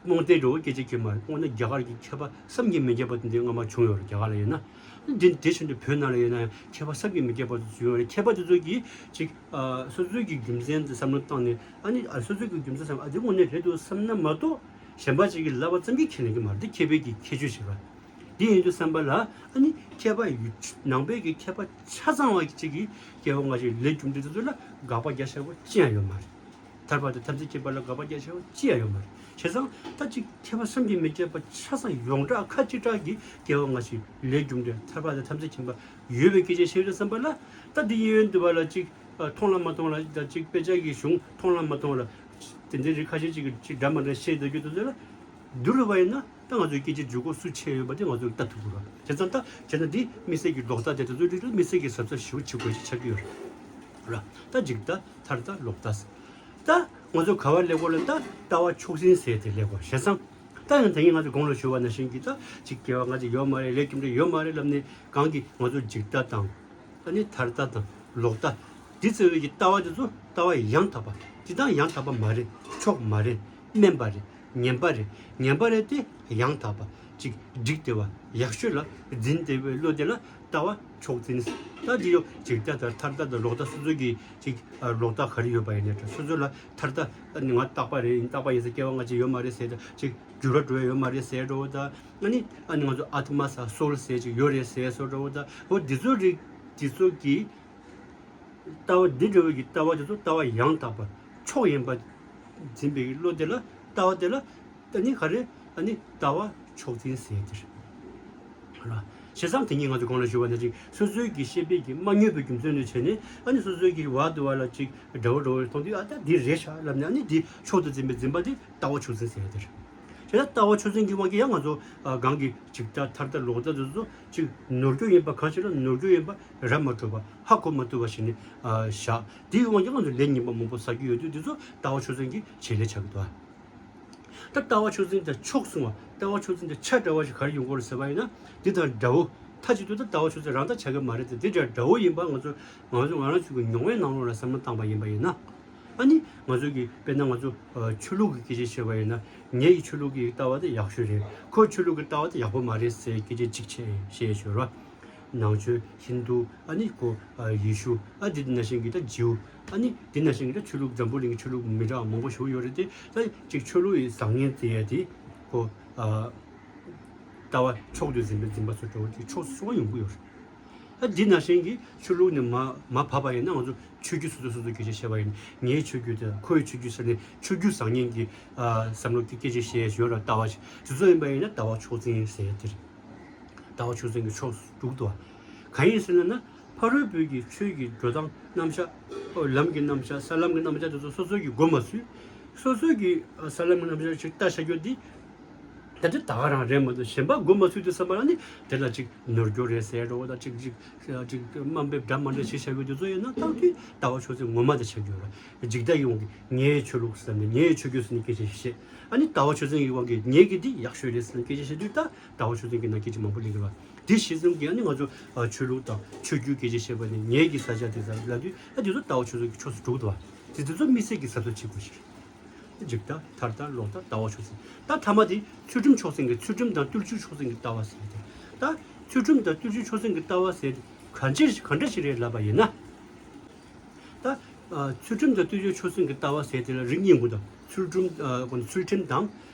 རྨོངས་དད་འདྲ་བོ་སྐད་ཆ་སྐྱེས་མ་རེད། དངོས་གནས་རྒྱ་གར་གྱི་མཁས་པ་བསམ་གྱིས་མི་ཁྱབ་པ་དེ་འདྲའི་སྔ་མ་བྱུང་ཡོད་རེད། རྒྱ་གར་ལ་ཡིན་ན། འདི་དེ་བཞིན་དུ་བོད་ནང་ལ་ཡིན་ན་ཡང་མཁས་པ་བསམ་གྱིས་མི་ཁྱབ་པ་དེ་ཚོ་བྱུང་ཡོད་རེད། མཁས་པ་དེ་ཚོ་གིས་ཅིག་ཨ་སོ་སོའི་གི་རྒྱུ་མཚན་དེ་བསམ་བློ་བཏང་ནས། ཨ་ནི་ཨ་སོ་སོའི་གི་རྒྱུ་མཚན་བསམ། ཨ་འདི་དངོས་གནས་རེད་འདུག་བསམ་ན་མ་གཏོགས། གཞན་པ་ཅིག་གིས་ལབ་པ་ཙམ་གྱིས་ཁས་ལེན་གྱི་མ་རེད། འདི་མཁས་པའི་གི་ཁྱད་ཆོས་ཤིག་རེད། འདི་ཡིན་དུས་ཙམ་པ་ལ། ཨ་ནི་མཁས་པ་ཡོད། ནང་པའི་གི་མཁས་པ་ཆ་ཚང་བ་ཅིག་གིས་སྐྱེ་བ་སྔ་ཕྱི་ལས་རྒྱུ་འབྲས་དེ་ཚོ་ལ་དགག་པ་རྒྱག་བྱ་བ་ཅི་ཡང་ཡོད་མ་རེད། ཐར་པ་དང་ཐམས་ཅད་མཁྱེན་པ་ལ་དགག་པ་རྒྱག་བྱ་བ་ཅི་ཡང་ཡོད་མ་རེད། བྱས་ཙང་ད་ཅིག་མཁས་པ་བསམ་གྱིས་མི་ཁྱབ་པ་ཆ་ཚང་ཡོངས་གྲགས་ཁ་གཅིག་གྲགས་ཀྱིས་སྐྱེ་བ་སྔ་ཕྱི་ལས་རྒྱུ་འབྲས་ཐར་པ་དང་ཐམས་ཅད་མཁྱེན་པ་ཡོད་པའི་སྐད་ཆ་བཤད་དུས་ཙམ་པ་ལ། ད་འདི་གཡས་གཡོན་དུ་བ་ལ་ཅིག་ཨ་མཐོང་ལ་མ་མཐོང་ལ། ད་ཅིག་དཔེ་ཆ་གི་གཞུང་མཐོང་ལ་མ་མཐོང་ལ། དེ་འདྲའི་རིགས་ཁ་ཤས་ཅིག་གིས་ཅིག་འདྲ་མ་འདྲ་བཤད་སྡོད་རྒྱུ་དེ་ཚོ་ལ། བསྡུར་བ་ཡིན་ན་ད་ང་ཚོའི་སྐད་ཆའི་འཇུག་སྒོ་སུ་ཆེ་ཡོད་པ་དེ་ང་ཚོས་ལྟ་ཐུབ་ཀྱི་རེད། བྱས་ཙང་ད་བྱས་ན་འདི་དམིགས་བསལ་གྱི་ལོག་ལྟ་དེ་དེ་ཚོ་རིགས་ལ་དམིགས་བསལ་གྱི་གཟབ་གཟབ་ཞེ་པོ་བྱེད་དགོས་ཞེས་ཆགས་ཀྱི་ཡོད་རེད། ད་འཇིག་ལྟ་ཐར་ལྟ་ལོག་ལྟ་ཟེར། ད་ང་ཚོ་ག་བ་སླེབས་ཀྱི་ཡོད་ལབ་ན། ད་ལྟ་བ་མཆོག་འཛིན་ཟེར་དེ་སླེབས་ཀྱི་ཡོད་རེད། བྱས་ཙང་ད་ཡང་ད་གིན་ང་ཚོས་གོང་ལ་ཞུས་པ་ནང་བཞིན་གྱི། ད་ཅིག་སྐྱེ་བ་སྔ་ཕྱི་ཡོད་མ་རེད། ལས་རྒྱུ་འབྲས་ཡོད་མ་རེད་ལབ་ནས། གང་གི་ང་ཚོ་འཇིག་ལྟ་དང་། ཨ་ནི་ཐར་ལྟ་དང་ལོག་ལྟ། འདི་ཚོའི་གི་ལྟ་བ་དེ་ཚོ་ལྟ་བ་ཡང་དག་པ། འདི་དང་ཡང་དག་པ་མ་རེད། མཆོག་མ་རེད། དམན་པ་རེད། ངན་པ་རེད། ངན་པ་རེད་དེ་ཡང་དག་པ། ཅིག་འགྲིག་བསྡད་པ། ཡག་ཤོས་ལ་འཛིན་བསྡད་པའི་བློ་དེ་ལ་ལྟ་བ་མཆོག་འཛིན། ད་འདི་ཡོ་འཇིག་ལྟ་དང་ཐར་ལྟ་དང་ལོག་ལྟ་སོ་སོ་གི་ཅིག་ཨ་ལོག་ལྟ་ག་རེ་ཡོད་པ་ཡིན་ནའི་འདྲ། སོ་སོ་ལ་ཐར་ལྟ་ཨ་ནི་ང་རྟག་པ་རེད། ཡིན་རྟག་པ་ཡིན་ཟེར། སྐྱེ་བ་སྔ་ཕྱི་ཡོད་མ་རེད་ཟེར། ད་ཅིག་འགྱུར་བ་འགྲོ་ཡ་ཡོད་མ་རེད་ཟེར་འདྲ་བོ་དང་། ཨ་ནི་ཨ་ནི་ང་ཚོ་ཨཱཏྨ་ཟེར་སོལ་ཟེར་ཅིག་ཡོད་རེད་ཟེར་སོ་འདྲ་བོ་དང་། འོ་འདི་ཚོ་རིགས་འདི་ཚོ་གི་ལྟ་བ། འདི་འདྲ་བོ་གི་ལྟ་བ་དེ་ཚོ་ལྟ་བ་ཡང་དག་པ་མཆོག་ཡིན་པ་འཛིན་པའི་བློ་དེ་ལ། ལྟ་བ་དེ་ལ་ཨ་ནི་ག་རེ། ཨ་ནི་ལྟ་བ་མཆོག་འཛིན་ཟེར་དེ་རེད། ར། བྱས་ཙང་དེ་ཉིད་ང་ཚོ་གོང་ལ་ཞུས་པ་ནང་བཞིན་སོ་སོའི་གི་ཤེས་པའི་གི་མ་རྙེད་པའི་རྒྱུ་མཚན་ལ་བྱས་ནས། ཨ་ནི་སོ་སོའི་གི་བར་དུ་བ་ལ་ཅིག་འདྲ་བོ་འདྲ་བོ་མཐོང་དུས། ཨ་ད་འདི་རེད་ཤག་ལབ་ནས། ཨ་ནི་འདི་མཆོག་ཏུ་འཛིན་པའི་འཛིན་པ་དེ་ལྟ་བ་མཆོག་འཛིན་ཟེར་ཡ་དེ་རེད། བྱས་ན་ལྟ་བ་མཆོག་འཛིན་གྱི་དབང་གིས་ཡང་ང་ཚོ་ཨ་གང་གི་འཇིག་ལྟ་ཐར་ལྟ་ལོག་ལྟ་དེ་ཚོ་ཅིག་ནོར་འཁྲུལ་ཡིན་པ། གང་ཞིག་ལ་ནོར་འཁྲུལ་ཡིན་པ་ར་མ་འཕྲོད་པ། ཧ་གོ་མ་ཐུབ་པ་ཞིག་ནས་ཨ་བཞག་དེའི་དབང་གིས་ང་ཚོ་ལས་ངན་པ་མང་པོ་བསགས་ཀྱི་ཡོད་དུས། དེ་ཚོ་ལྟ་བ་མཆོག་འཛིན་གྱི་བྱེད་ལས་ཆགས་ཀྱི་འདུག་ད་ལྟ་བ་མཆོག་འཛིན་དང་མཆོག་གསུང་བ། ལྟ་བ་མཆོག་འཛིན་དང་ཆ་འདྲ་བ་ཞིག་ག་རེ་ཡོང་གི་ཡོད་རེད་ཟེར་བ་ཡིན་ན། འདི་དང་འདྲ་བོ། མཐའ་གཅིག་ཏུ་ད་ལྟ་བ་མཆོག་འཛིན་རང་ད་ཆགས་ཀྱི་མ་རེད་དེ། འདི་དང་འདྲ་བོ་ཡིན་པ་ང་ཚོ་ང་ཚོ་ང་རང་ཚོ་གི་མྱོང་བའི་ནང་ལོགས་ལ་བསམ་བློ་བཏང་པ་ཡིན་པ་ཡིན་ན། ཨ་ནི་ང་ཚོ་གི་དཔེར་ན་ང་ཚོ་ཨ་ཆོས་ལུགས་ཀྱི་སྐད་ཆ་བཤད་པ་ཡིན་ན། ངེད་ཀྱི་ཆོས་ལུགས་ཀྱི་ལྟ་བ་དེ་ཡག་ཤོས་རེད། ཁོའི་ཆོས་ལུགས་ཀྱི་ལྟ་བ་དེ་ཡག་པོ་མ་རེད་ཟེར་སྐད་ཆ་གཅིག་བཤད་བཤད་ཡོད་རེད། ནང་ཆོས། ཧིན་དུ། ཨ་ནི་ཁོ་ཨ་ཡེ་ཤུ། ཨ་འདི་ནང་བཞིན་གྱི་ད་ཇིའུ། ཨ་ནི་འདི་ནང་བཞིན་གྱི་ད་ཆོས་ལུགས། འཛམ་བུ་གླིང་གི་ཆོས་ལུགས་མི་འདྲ་བ་མང་པོ་ཞིག་ཡོད་རེད་དེ། ད་ཅིག་ཆོས་ལུགས་ཡི་བཟང་ངན་ཟེར་ཡ་དེ་ཁོ་ཨ་ལྟ་བ་མཆོག་ཏུ་འཛིན་པའི་འཛིན་པ་ཚོ་འདྲ་བོ་དེ་ཕྱོགས་སུ་ཡོང་གི་ཡོད་རེད། ཨ་འདི་ནང་བཞིན་གྱི་ཆོས་ལུགས་ནས་མར་མར་བབས་པ་ཡིན་ན། ང་ཚོ་ཆོས་བརྒྱུད་སོ་སོ་སོ་སོ་སྐད་ཆ་བཤད་པ་ཡིན། ངའི་ཆོས་བརྒྱུད་དེ། ཁོའི་ཆོས་བརྒྱུད་ཟེར་ནས་ཆོས་བརྒྱུད་བཟང་ངན་གྱི་ཨ་བསམ་བློ་གི་སྐད་ཆ་བཤད་ཡ་ཞིག་ཡོད་རེད། ལྟ་བ་ཞིག་དེ་ཚོ་ཡིན་པ་ཡིན་ན་ལྟ་བ་མཆོག་འཛིན་ཟེར་ཡ་དེ་རེད། ལྟ་བ་མཆོག་འཛིན་གྱི་ཕྱོགས་སུ་འགྲོ་གི་འདུག་བ། གང་ཡིན་ཟེར་ན་ན། ཕ་རོལ་པོའི་གི་ཆོས་ཀྱི་འགྲོ་སྟངས། རྣམ་གཞག་ཨོ་ལམ་གྱི་རྣམ་གཞག་ས་ལམ་གྱི་རྣམ་གཞག་དེ་ཚོ་སོ་སོ་གི་མགོ་མ་ཚོས། སོ་སོ་གི་ཨ་ས་ལམ་གྱི་རྣམ་གཞག་ཅིག་ལྟ་བྱ་རྒྱུ་འདི། ད་དེ་ད་ག་རང་རེད་མ་གཏོགས། གཞན་པ་མགོ་མ་ཚོས་དུས་ཙམ་པ་ལ་ནི་དེ་ལ་ཅིག་ནོར་འཁྲུལ་རེད་ཟེར་འདྲ་བོ་དང་། ཅིག་ཅིག་ཅིག་དམའ་འབེབས་འདྲ་མ་འདྲ་ཞིག་བྱ་རྒྱུ་དེ་ཚོ་ཡིན་ན། ད་དུས་ལྟ་བ་མཆོག་འཛིན་ངོ་མ་དེ་ཆགས་ཀྱི་ཡོད་རེད། འཇིག་ལྟ་ཡི་དབང་གིས་ངའི་ཆོས་ལུགས་ཟེར་ནས། ངའི་ཆོས་བརྒྱུད་ཟེར་ནས་སྐད་ཆ་བཤད། ཨ་ནི་ལྟ་བ་མཆོག་འཛིན་གྱི་དབང་གིས་ངའི་གི་འདི་ཡག་ཤོས་རེད་ཟེར་ནས་སྐད་ཆ་བཤད་དུས། ད་ལྟ་བ་མཆོག་འཛིན་གྱི་ནང་སྐད་ཆ་མང་པོ་གླེང་གི་རེད་བ། དེ་གཞི་བཟུང་གིས་ཨ་ནི་ང་ཚོ་ཨ་ཆོས་ལུགས་དང་ཆོས་བརྒྱུད་སྐད་ཆ་བཤད་པ་ནི། ངའི་གི་ས་ཆ་དེ་ཚོ་ལབ་དུས། ཨ་དེ་ཚོ་ལྟ་བ་མཆོག་འཛིན་གྱི་ཕྱོགས་སུ་འགྲོ་གི་འདུག་བ། དེ་དེ་ཚོ་དམིགས་བསལ་གྱི་གཟབ་གཟབ་བྱེད་དགོས་ཤིང་། འཇིག་ལྟ་ཐར་ལྟ་ལོག་ལྟ་ལྟ་བ་མཆོག་འཛིན། ད་ཐ་མ་དེ་ཚུལ་ཁྲིམས་མཆོག་འཛིན་གྱི། ཚུལ་ཁྲིམས་དང་བརྟུལ་ཞུགས་མཆོག་འཛིན་གྱི་ལྟ་བ་ཟེར་ཏེ། ད་ཚུལ་ཁྲིམས་དང་བརྟུལ་ཞུགས་མཆོག་འཛིན་གྱི་ལྟ་བ་ཟེར་ཏེ་གང་ཅི་གང་འདྲ་ཞིག་རེད་ལབ་པ་ཡིན་ན། ད་ཨ་ཚུལ་ཁྲིམས་དང་བརྟུལ་ཞུགས་མཆོག་འཛིན་གྱི་ལྟ་བ་ཟེར་དེ་ལ་རིགས་གཉིས་ཡོང་གི་འདུག་ཚུལ་ཁྲིམས་ཨ་ཚུལ་ཁྲིམས་དང་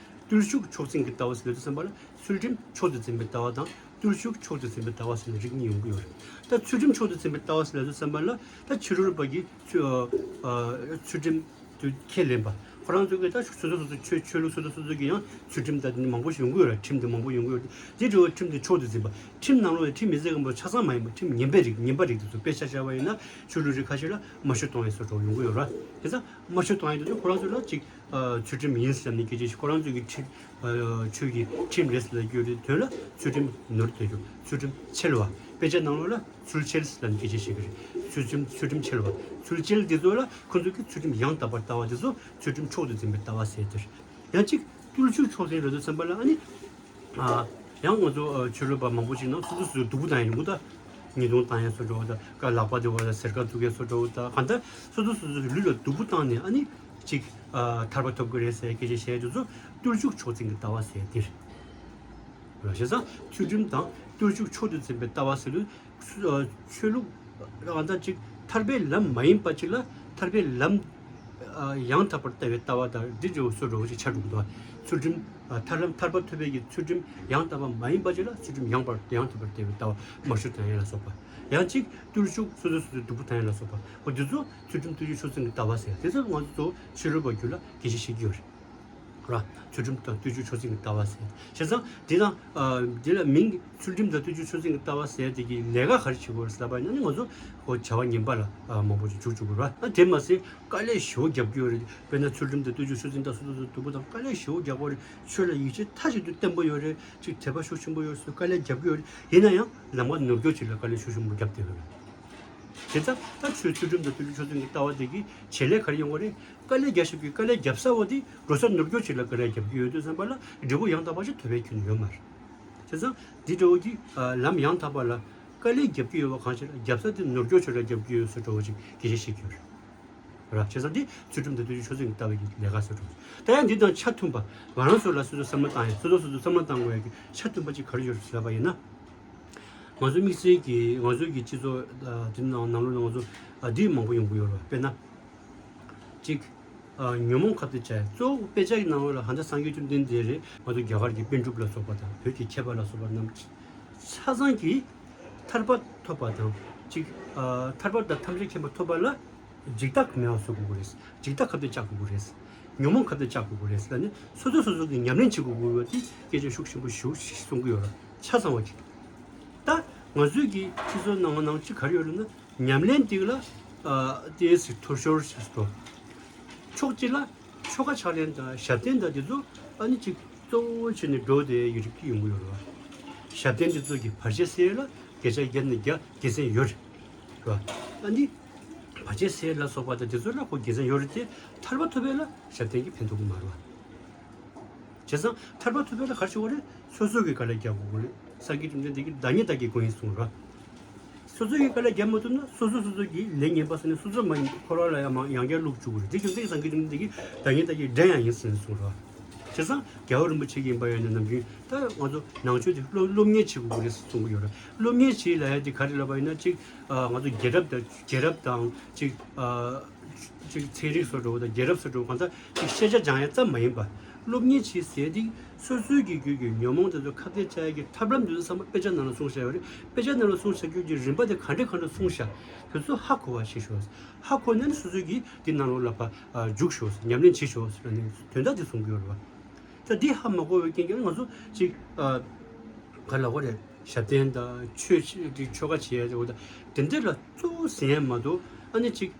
བརྟུལ་ཞུགས་མཆོག་འཛིན་གྱི་ལྟ་བ་ཟེར་ལབ་དུས་ཙམ་པ་ལ། ཚུལ་ཁྲིམས་མཆོག་ཏུ་འཛིན་པའི་ལྟ་བ་དང་། བརྟུལ་ཞུགས་མཆོག་ཏུ་འཛིན་པའི་ལྟ་བ་ཟེར་ནས་རིགས་གཉིས་ཡོང་གི་ཡོད་རེད། ད་ཚུལ་ཁྲིམས་མཆོག་ཏུ་འཛིན་པའི་ལྟ་བ་ཟེར་ལབ་དུས་ཙམ་པ་ལ། ད་ཕྱི་རོལ་པ་གིས་ཚུལ་ཨ་ཨ་ཚུལ་ཁྲིམས་དེ་ཁས་ལེན་པ། ཁོ་རང་ཚོ་གི་ད་སོ་སོ་སོ་སོ་ཆོས་ཆོས་ལུགས་སོ་སོ་སོ་སོ་གི་ཡང་ཚུལ་ཁྲིམས་ད་དེ་མང་པོ་ཞིག་ཡོང་གི་ཡོད་རེད། ཁྲིམས་དེ་མང་པོ་ཡོང་གི་ཡོད་རེད། དེ་འདྲ་བའི་ཁྲིམས་དེ་མཆོག་ཏུ་འཛིན་པ། ཁྲིམས་ནང་ལོགས་ལ་ཁྲིམས་མི་སྲིད་མཁན་པོ་ཆ་ཚང་མ་ཡིན་པ། ཁྲིམས་ངན་པའི་རིགས། ངན་པ་རིགས་དེ་ཚོ་དཔེ་ཆ་བཞག་པ་ཡིན་ན་ཆོས་ལུགས་རིགས་ཁ་ཤས་ལ་དམར་གསོད་གཏོང་ཡས་བཟོ་འདྲ་ཡོང་གི་ཡོད་རེད། དེ་ཙང་དམར་གསོད་གཏོང་ཡས་དེ་ཚོ་ཁོ་རང་ཚོ་ལ་ཅིག་ཨ་ཚུལ་ཁྲིམས་ཡིན་ཟེར་ནས་སྐད་ཆ་ཞིག་ཁོ་རང་ཚོ་གི་ཁྲིམས་ཨ་ཆོས་ཀྱི་ཁྲིམས་རེད་ཟེར་ལབ་ཀྱི་ཡོད་རེད། དོན་ལ་ཚུལ་ཁྲིམས་ནོར་དོད་རྒྱུ། ཚུལ་ཁྲིམས་འཆལ་བ། དཔེ་ཆ་ནང་ལོགས་ལ་ཚུལ་འཆལ་ཟེར་ནས་སྐད་ཆ་བཤད་ཀྱི་རེད། ཚུལ་ཁྲིམས་ཚུལ་ཁྲིམས་འཆལ་བ། ཚུལ་འཆལ་དེ་ཚོ་ལ་ཁོ་ཚོ་གི་ཚུལ་ཁྲིམས་ཡང་དག་པར་ལྟ་བ་དེ་ཚོ་ཚུལ་ཁྲིམས་མཆོག་ཏུ་འཛིན་པའི་ལྟ་བ་ཟེར་དེ་རེད། ཡང་གཅིག་བརྟུལ་ཞུགས་མཆོག་འཛིན་རེད་འདུག་བསམ་པ་ལ་ཨ་ནི། ཨ། ཡང་ང་ཚོ་ཨ་ཆོས་ལུགས་པ་མང་པོ་ཞིག་ནང་སོ་སོ་སོ་སོའི་སྡུག་པོ་བཏང་ཡ་ཡོང་གི་འདུག་ད་ཉེས་རྡུང་བཏང་ཡ་བཟོ་འདྲ་བོ་དང་། ཀ་ལག་པ་དེ་བ་ལ་གཟེར་ཁ་བཙུགས་ཡ་བཟོ་འདྲ་བོ་དང་། གང་ལྟར་སོ་སོ་སོ་སོའི་ལུས་ལ་སྡུག་པོ་བཏང་ནས་ཨ་ནི་ཅིག་ཨ་ཐར་པ་ཐོབ་ཀྱི་རེད་ཟེར་སྐད་ཆ་བཤད་དེ་ཚོ་བརྟུལ་ཞུགས་མཆོག་འཛིན་གྱི་ལྟ་བ་ཟེར་འདིར། བྱས་ཙང་ཚུལ་ཁྲིམས་དང་བརྟུལ་ཞུགས་མཆོག་ཏུ་འཛིན་པའི་ལྟ་བ་ཟེར་ལུགས། ཆོས་ལུགས་རང་ད་ཅིག་ཐར་པའི་ལམ་མ་ཡིན་པ་ཅིག་ལ་ཐར་པའི་ལམ་ཡང་དག་པར་ལྟ་བའི་ལྟ་བ་དང་འདི་འདྲ་བོ་བཟོ་འདྲ་བོ་ཞིག་ཆགས་འགྲོ་གི་འདུག་ཚུལ་ཁྲིམས་ཐར་ལམ་ཐར་པ་ཐོབ་པའི་གི་ཚུལ་ཁྲིམས་ཡང་དག་པ་མ་ཡིན་པ་ཅིག་ལ་ཚུལ་ཁྲིམས་ཡང་པར་ཡང་དག་པར་ལྟ་བའི་ལྟ་བ། དམར་གསོད་བཏང་ཡ་ལ་སོགས་པ། ཡང་ཅིག་བརྟུལ་ཞུགས་སོ་སོ་སོ་སོའི་སྡུག་པོ་བཏང་ཡ་ལ་སོགས་པ། འོ་འདི་ཚོ་ཚུལ་ཁྲིམས་བརྟུལ་ཞུགས་མཆོག་འཛིན་གྱི་ལྟ་བ་ཟེར། དེ་ཚོ་ང་ཚོ་གཙོ་བོ་ཆོས་ལུགས་པ་རྒྱུད་ལ་སྐད་ཆ་བཤད་ཀྱི་ཡོད་རེད། ར། ཚུལ་ཁྲིམས་དང་བརྟུལ་ཞུགས་མཆོག་འཛིན་གྱི་ལྟ་བ་ཟེར། བྱས་ཙང་འདི་དང་ཨ་འདི་ལ་མིང་ཚུལ་ཁྲིམས་དང་བརྟུལ་ཞུགས་མཆོག་འཛིན་གྱི་ལྟ་བ་ཟེར་དེ་གི་ལས་ཀ་ག་རེ་བྱེད་དགོས་རེད་ཟེར་ལབ་པ་ཡིན་ན་ནི་ང་ཚོ་ཁོ་བྱ་བ་ངན་པ་ལ་ཨ་མང་པོ་ཞིག་འཇུག་བཅུག་དགོས་ར། ཨ་དེ་མ་ཟད་དཀའ་ལས་ཞེ་པོ་རྒྱབ་ཀྱི་ཡོད་རེད། དཔེར་ན་ཚུལ་ཁྲིམས་དང་བརྟུལ་ཞུགས་མཆོག་འཛིན་དང་སོ་སོ་སོ་སྡུག་པོ་དང་དཀའ་ལས་ཞེ་པོ་རྒྱག་དགོས་རེད། ཆོས་ལ་ཡིད་ཆེས་མཐའ་གཅིག་ཏུ་བརྟན་པོ་ཡོད་རེད། ཅིག་དད་པ་ཤུགས་ཆེན་པོ་ཡོད་རེད། དཀའ་ལས་རྒྱབ་ཀྱི་ཡོད་རེད། ཡིན་ན་ཡང་ལམ་ཁ་ནོར་སྐྱོན་ཅིག་ལ་དཀའ་ལས་ཤུགས་ཆེན་པོ་རྒྱབ་བསྡད་ཡོད་རེད། བྱས་ཙང་ད་ཆོས་ཚུལ་ཁྲིམས་དང་བརྟུལ་ཞུགས་མཆོག་འཛིན་གྱི་ལྟ་བ་དེ་གི་བྱེད་ལས་ག་རེ་ཡོང་གི་རེད། དཀའ་ལས་རྒྱག་ཤོག་གི་དཀའ་ལས་རྒྱབ་ས་བ་དེ་འགྲོ་ས་ནོར་སྐྱོན་ཅིག་ལ་དཀའ་ལས་རྒྱབ་ཀྱི་ཡོད་དུས་ཙམ་པ་ལ་འབྲས་བུ་ཡང་དག་པ་ཞིག་ཐོབ་པའི་ཁྱོན་ནས་ཡོད་མ་རེད། བྱས་ཙང་འདི་འདྲ་བོ་གི་ལམ་ཡང་དག་པ་ལ་དཀའ་ལས་རྒྱབ་ཀྱི་ཡོད་པ་གང་ཞིག་ལ་རྒྱབ་ས་དེ་ནོར་སྐྱོན་ཅིག་ལ་རྒྱབ་ཀྱི་ཡོད་བཟོ་འདྲ་བོ་ཅིག་སྐད་ཆ་བཤད་ཀྱི་ཡོད་རེད། ར། བྱས་ཙང་འདི་ཚུལ་ཁྲིམས་དང་བརྟུལ་ཞུགས་མཆོག་འཛིན་གྱི་ལྟ་བའི་གི་ལས་ཀ་བཟོ་འདྲ་བོ། ད་ཡང་འདི་དང་ཆ་མཐུན་པ་ང་རང་ཚོ་ལ་སོ་སོ་བསམ་བློ་བཏང་ཡ། སོ་སོ་སོ་སོ་བསམ་བློ་བཏང་དགོས་ཡ་གི་ཆ་མཐུན་པ་ཅིག་ག་རེ་ཡོད་རེད་ཟེར་ལབ་པ་ཡིན་ན། ང་ཚོ་དམིགས་བསལ་གྱི་ང་ཚོའི་གི་སྤྱི་ཚོགས་ཨ་དེ་ནང་ནང་ལོགས་ལ་ང་ཚོ་ཨ་འདི་མང་པོ་ཡོང་གི་ཡོད་རེད་བ། དཔེར་ན། གཅིག་ཨ་ཉོན་མོངས་ཁ་གཏད་བཅག་གཙོ་བོ་དཔེ་ཆ་གི་ནང་ལོགས་ལ་ཧ་ད་སངས་རྒྱས་བཅོམ་ལྡན་འདས་རེད། ང་ཚོ་རྒྱ་གར་གྱི་པཎ་གྲུབ་ལ་སོགས་པ་དང་བོད་ཀྱི་མཁས་པ་ལ་སོགས་པ་རྣམས་ཆ་ཚང་གིས་ཐར་པ་ཐོབ་པ་དང་གཅིག་ཨ་ཐར་པ་དང་ཐམས་ཅད་མཁྱེན་པ་ཐོབ་པ་ལ་འཇིགས་སྐྲག་མེད་པ་བཟོ་དགོས་ཀྱི་རེད། འཇིགས་སྐྲག་ཁ་གཏད་བཅག་དགོས་ཀྱི་རེད། ཉོན་མོངས་ཁ་གཏད་བཅག་དགོས་ཀྱི་རེད་ཟེར་ནས་སོ་སོ་སོ་སོ་གི་ཉམས་ལེན་བྱེད་དགོས་ཀྱི་ཡོད་པ་དེ་སྐད་ཆ་ཤུགས་ཆེན་པོ་ཞེ་པོ་ཞིག་གསུང་གི་ཡོད་རེད། ཆ་ཚང་བ་གི། ད་ང་ཚོའི་གི་སྤྱི་ཚོགས་ནང་ནང་གཅིག་ག་རེ་ཡོད་རེད་ན། ཉམས་ལེན་དེ་ལ་ཨ་ཏོག་ཙམ་འཐུས་ཤོར་ཞིག་འགྲོ། ཕྱོགས་གཅིག་ལ་ཆོ་ག་ཕྱག་ལེན་དང་ཞབས་བརྟན་དང་དེ་ཚོ་ཨ་ནི་ཅིག་གཙོ་བོ་བྱས་ནས་འགྲོ་བསྡད་ཡོད་རིགས་ཀྱི་ཡོང་གི་ཡོད་རེད་བ། ཞབས་བརྟན་དེ་ཚོ་གི་བར་ཆད་སེལ་ལ་བརྒྱ་ཆ་བརྒྱ་ནས་བརྒྱ་དགེ་མཚན་ཡོད་རེད་བ། ཨ་ནི་བར་ཆད་སེལ་ལ་སོགས་པ་དང་དེ་ཚོ་ལ་ཁོ་དགེ་མཚན་ཡོད་རེད་དེ། ཐར་པ་ཐོབ་པའི་ལ་ཞབས་བརྟན་གྱི་ཕན་ཐོགས་ཀྱི་མ་རེད་བ། བྱས་ཙང་ཐར་པ་ཐོབ་པའི་ལ་ག་རེ་བྱེད་དགོས་རེད། སོ་སོ་གིས་དཀའ་ལས་རྒྱག་དགོས་རེད། སངས་རྒྱས་བཅོམ་ལྡན་འདས་ཀྱིས་བདག་ཉིད་བདག་གིས་མགོན་ཡིན་གསུངས་ར། སོ་སོ་གིས་དཀའ་ལས་རྒྱག་མ་ཐུབ་ན་སོ་སོ་སོ་སོ་གིས་ལས་ངན་པ་བསགས་ནས་སོ་སོ་མ་ཡིན་འཁོར་བ་ལ་ཡང་མང་ཡང་བསྐྱར་བླུགས་བཅུག་གི་རེད། དེ་རྒྱུ་མཚན་གྱིས་སངས་རྒྱས་བཅོམ་ལྡན་འདས་ཀྱིས་བདག་ཉིད་བདག་གིས་འདྲེན་ཡང་ཡིན་ཟེར་ནས་གསུངས་ར། བྱས་ཙང་རྒྱལ་བ་རིན་པོ་ཆེ་གིས་ཡིན་པ་ཡིན་ན་ནམ་རྒྱུན་ད་ང་ཚོ་ནང་ཆོས་དེ་སློབ་སློབ་གཉེར་བྱེད་དགོས་ཀྱི་རེད་ཟེར་གསུང་གི་ཡོད་ར། སློབ་གཉེར་བྱེད་ལབ་ཡ་དེ་ག་རེ་ལབ་པ་ཡིན་ན། གཅིག་ང་ཚོ་རྒྱལ་རབས་དང་རྒྱལ་རབས་དང་གཅིག་ཅིག་ཚན་རིག་སོགས་འགྲོ་བ་དང་རྒྱལ་རབས་སོགས་འགྲོ་བ་གང་ལྟར་ཅིག་ཤེས་བྱ་སྦྱང་ཡ་ཙམ་མ་ཡིན་པ། སློབ་གཉེར་བྱེད་ཟེར་དེ་སོ་སོའི་གི་རྒྱུད་ཀྱི་ཉོན་མོངས་དེ་ཚོ་ཁ་གཏད་བཅག་ཡ་གི་ཐབས་ལམ་དེ་ཚོ་ཚང་མ་དཔེ་ཆ་ནང་ལ་གསུངས་བཞག་ཡོད་རེད། དཔེ་ཆ་ནང་ལ་གསུངས་བཞག་རྒྱུ་གི་རིམ་པ་དེ་ག་འདྲ་ག་འདྲ་གསུངས་བཞག་དེ་ཚོ་ཧ་གོ་བ་ཞིག་ཤོག་ཧ་གོ་ནས་སོ་སོའི་གི་དེ་ནང་ལོགས་ལ་ཕར་འཇུག་ཤོག་ཉམས་ལེན་བྱེད་ཤོག་ཟེར་ནས་དོན་དག་དེ་གསུང་གི་ཡོད་རེད་བ། ད་འདི་ཧ་མ་གོ་བའི་རྐྱེན་གྱིས་ང་ཚོ་ཅིག་ག་ལ་གོ་རེད། ཞབས་བརྟན་དང་ཆོས་ཀྱི་ཆོ་ག་བྱེད་ཡ་འོ་ད་དེ་འདྲ་ལ་གཙོ་བོ་ཟིན་ཡ་མ་གཏོགས། ཨ་ནི་ཅིག་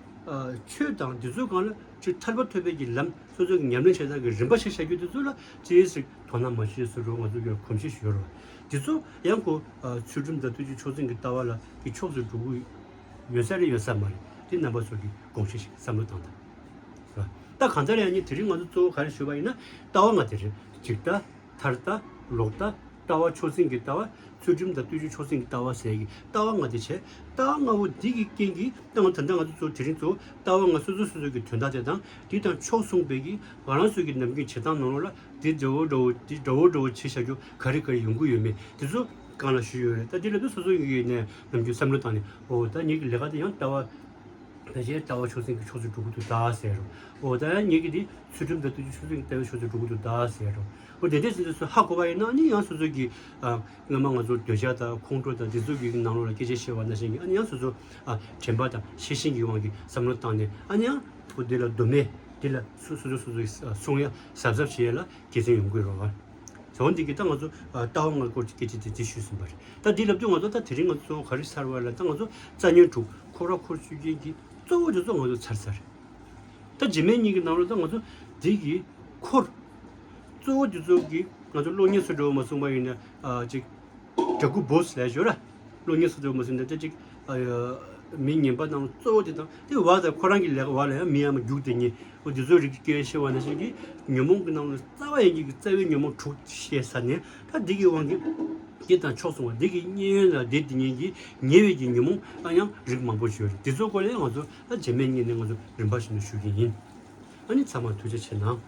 ཆོས་དང་འདི་ཚོའི་སྒང་ལ་ཅིག་ཐར་པ་ཐོབ་པའི་གི་ལམ་སོ་སོ་གི་ཉམས་ལེན་བྱེད་སྟངས་ཀྱི་རིམ་པ་ཞིག་བྱ་རྒྱུ་དེ་ཚོ་ལ་ཅིག་ཅིག་དོ་སྣང་མ་བྱེད་བཟོ་འདྲ་ང་ཚོ་གི་གོམས་གཤིས་ཤིག་ཡོད་རེད་བ། དེ་ཚོ་ཡང་ཁོ་ཚུལ་ཁྲིམས་དང་བརྟུལ་ཞུགས་མཆོག་འཛིན་གྱི་ལྟ་བ་ལ་གི་ཕྱོགས་སུ་འགྲོ་གི་ཡོད་ས་རེད་ཡོད་ས་མ་རེད། དེ་རྣམ་པ་ཚོ་གི་དགོངས་གཞི་ཞིག་བསམ་བློ་བཏང་དང་། ད་གང་ལྟར་ཡང་ནི་དེ་རིང་ང་ཚོ་གཙོ་བོ་ག་རེ་ཞུས་པ་ཡིན་ན། ལྟ་བ་ལྔ་དེ་རེད། འཇིག་ལྟ། ཐར་ལྟ། ལོག་ལྟ། ལྟ་བ་མཆོག་འཛིན་གྱི་ལྟ་བ། ཚུལ་ཁྲིམས་དང་བརྟུལ་ཞུགས་མཆོག་འཛིན་གྱི་ལྟ་བ་ཟེར་གྱི་ལྟ་བ་ལྔ་དེ་བྱས། ལྟ་བ་ལྔ་པོ་འདི་གི་རྐྱེན་གྱིས་ད་ང་ད་ལྟ་ང་ཚོ་ཚོ་དེ་རིང་ཚོ་ལྟ་བ་ལྔ་སོ་སོ་སོ་སོ་གི་དོན་དག་དེ་དང་དེ་དང་ཕྱོགས་མཚུངས་པའི་གི་ང་རང་ཚོ་གི་ནམ་རྒྱུན་བྱེད་སྟངས་ནང་ལོགས་ལ་དེ་འདྲ་བོ་འདྲ་བོ་དེ་འདྲ་བོ་འདྲ་བོ་བྱེད་བཞག་རྒྱུ་ག་རེ་ག་རེ་ཡོང་གི་ཡོད་མེད་དེ་ཚོ་སྒང་ལ་ཞུས་ཡོད་རེད། ད་དེ་ལབ་དུས་སོ་སོ་ཡི་ནས་ནམ་རྒྱུན་བསམ་བློ་བཏང་ནས། འོ་ད་ངེད་ཀྱི་ལས་ཀ་དེ་ཡང་ལྟ་བ། ཕལ་ཆེར་ལྟ་བ་མཆོག་འཛིན་གྱི་ཕྱོགས་སུ་འགྲོ་གི་འདུག་ད་ཟེར་རོ། འོ་ད་ཡང་ངེད་ཀྱི་དེ་ཚུལ་ཁྲིམས་དང་བརྟུལ་ཞུགས་མཆོག་འཛིན་གྱི་ལྟ་བའི་ཕྱོགས་སུ་འགྲོ་གི་འདུག་ད་ཟེར་རོ། འོ་དེ་འདྲས་ཟེར་དུས་སུ་ཧ་གོ་བ་ཡིན་ན་ནི་ཡང་སོ་སོ་གི་ཨ་སྔོན་མ་ང་ཚོ་འདོད་ཆགས་དང་ཁོང་ཁྲོ་དང་འདི་ཚོ་གི་ནང་ལོགས་ལ་སྐད་ཆ་བཤད་པ་ནང་བཞིན་གྱི་ཨ་ནི་ཡང་སོ་སོ་ཨ་དྲན་པ་དང་ཤེས་བཞིན་གྱི་དབང་གིས་བསམ་བློ་བཏང་ནས་ཨ་ནི་ཡང་ཁོ་འདི་ལ་མདོ་སྨད་ འདི་ལ་སོ་སོ་སོ་སོ་གསུང་ཡ་གཟབ་གཟབ་བྱེད་ཡ་ལ་དགེ་མཚན་ཡོང་གི་རེད་བ། ཟེར་བ་འདི་གི་ད་ང་ཚོ་ལྟ་བ་ལྔ་སྐོར་གྱི་སྐད་ཆ་དེ་དེ་ཞུས་ཟིན་པ་རེད། ད་འདི་ལབ་དུས་ང་ཚོ་ད་དེ་རིང་ང་ཚོ་ག་རེ་ཚར་བ་ལ་ད་ང་ཚོ་རྩ་ཉོན་དྲུག་འཁོར་བ་འཁོར་ཚུལ་རྐྱེན་གྱི་གཙོ་བོ་དེ་ཚོ་ང་ཚོ་ཚར་ཚར་རེད། ད་རྗེས་མའི་གཉིས་ཀྱི་ནང་ལ་ད་ང་ཚོ་འདི་གི་འཁོར་གཙོ་བོ་དེ་ཚོ་གི་ང་ཚོ་གློག་བརྙན་སུ་འགྲོ་མ་གསུངས་པ་ཡིན་ན་ཅིག་དྲག་སྐུ་བོས་ལས་ཞོར་ར། བློ་ངན་སོ་སོ་མ་སོན་ཏེ་ཅིག་མི་ངན་པ་དང་གཙོ་བོ་དེ་དང་དེ་བ་དང་ཁོ་རང་གི་ལས་ཀ་བ་ལ་ཡང་མི་ཡང་མ་རྒྱུག་དེ་ཉེ་འོ་དེ་ཚོའི་རིགས་ཀྱི་སྐད་ཤེས་པ་ན་ཞིག་གིས་ཉོན་མོངས་ཀྱི་ནང་ལ་རྩ་བ་ཡིན་གྱི་རྩ་བའི་ཉོན་མོངས་དྲུག་ཤེས་ས་ནས་ད་འདི་གི་དབང་གིས་དེ་དང་ཕྱོགས་སོང་བ་འདི་གི་གཉེན་ཡོན་ལ་དེ་དེ་ཉེན་གྱི་ཉེ་བའི་གྱི་ཉོན་མོངས་ཨ་ཡང་རིགས་མང་པོ་ཞིག་ཡོད་རེད། དེ་ཚོའི་སྐོར་ལ་ང་ཚོ་ཨ་རྗེས་མའི་གཉིས་ནས་ང་ཚོ་རིམ་པ་བཞིན་དུ་ཞུ་གི་ཡིན། ཨ་ནི་ཚང་མ་ཐུགས་རྗེ་ཆེ་གནང་།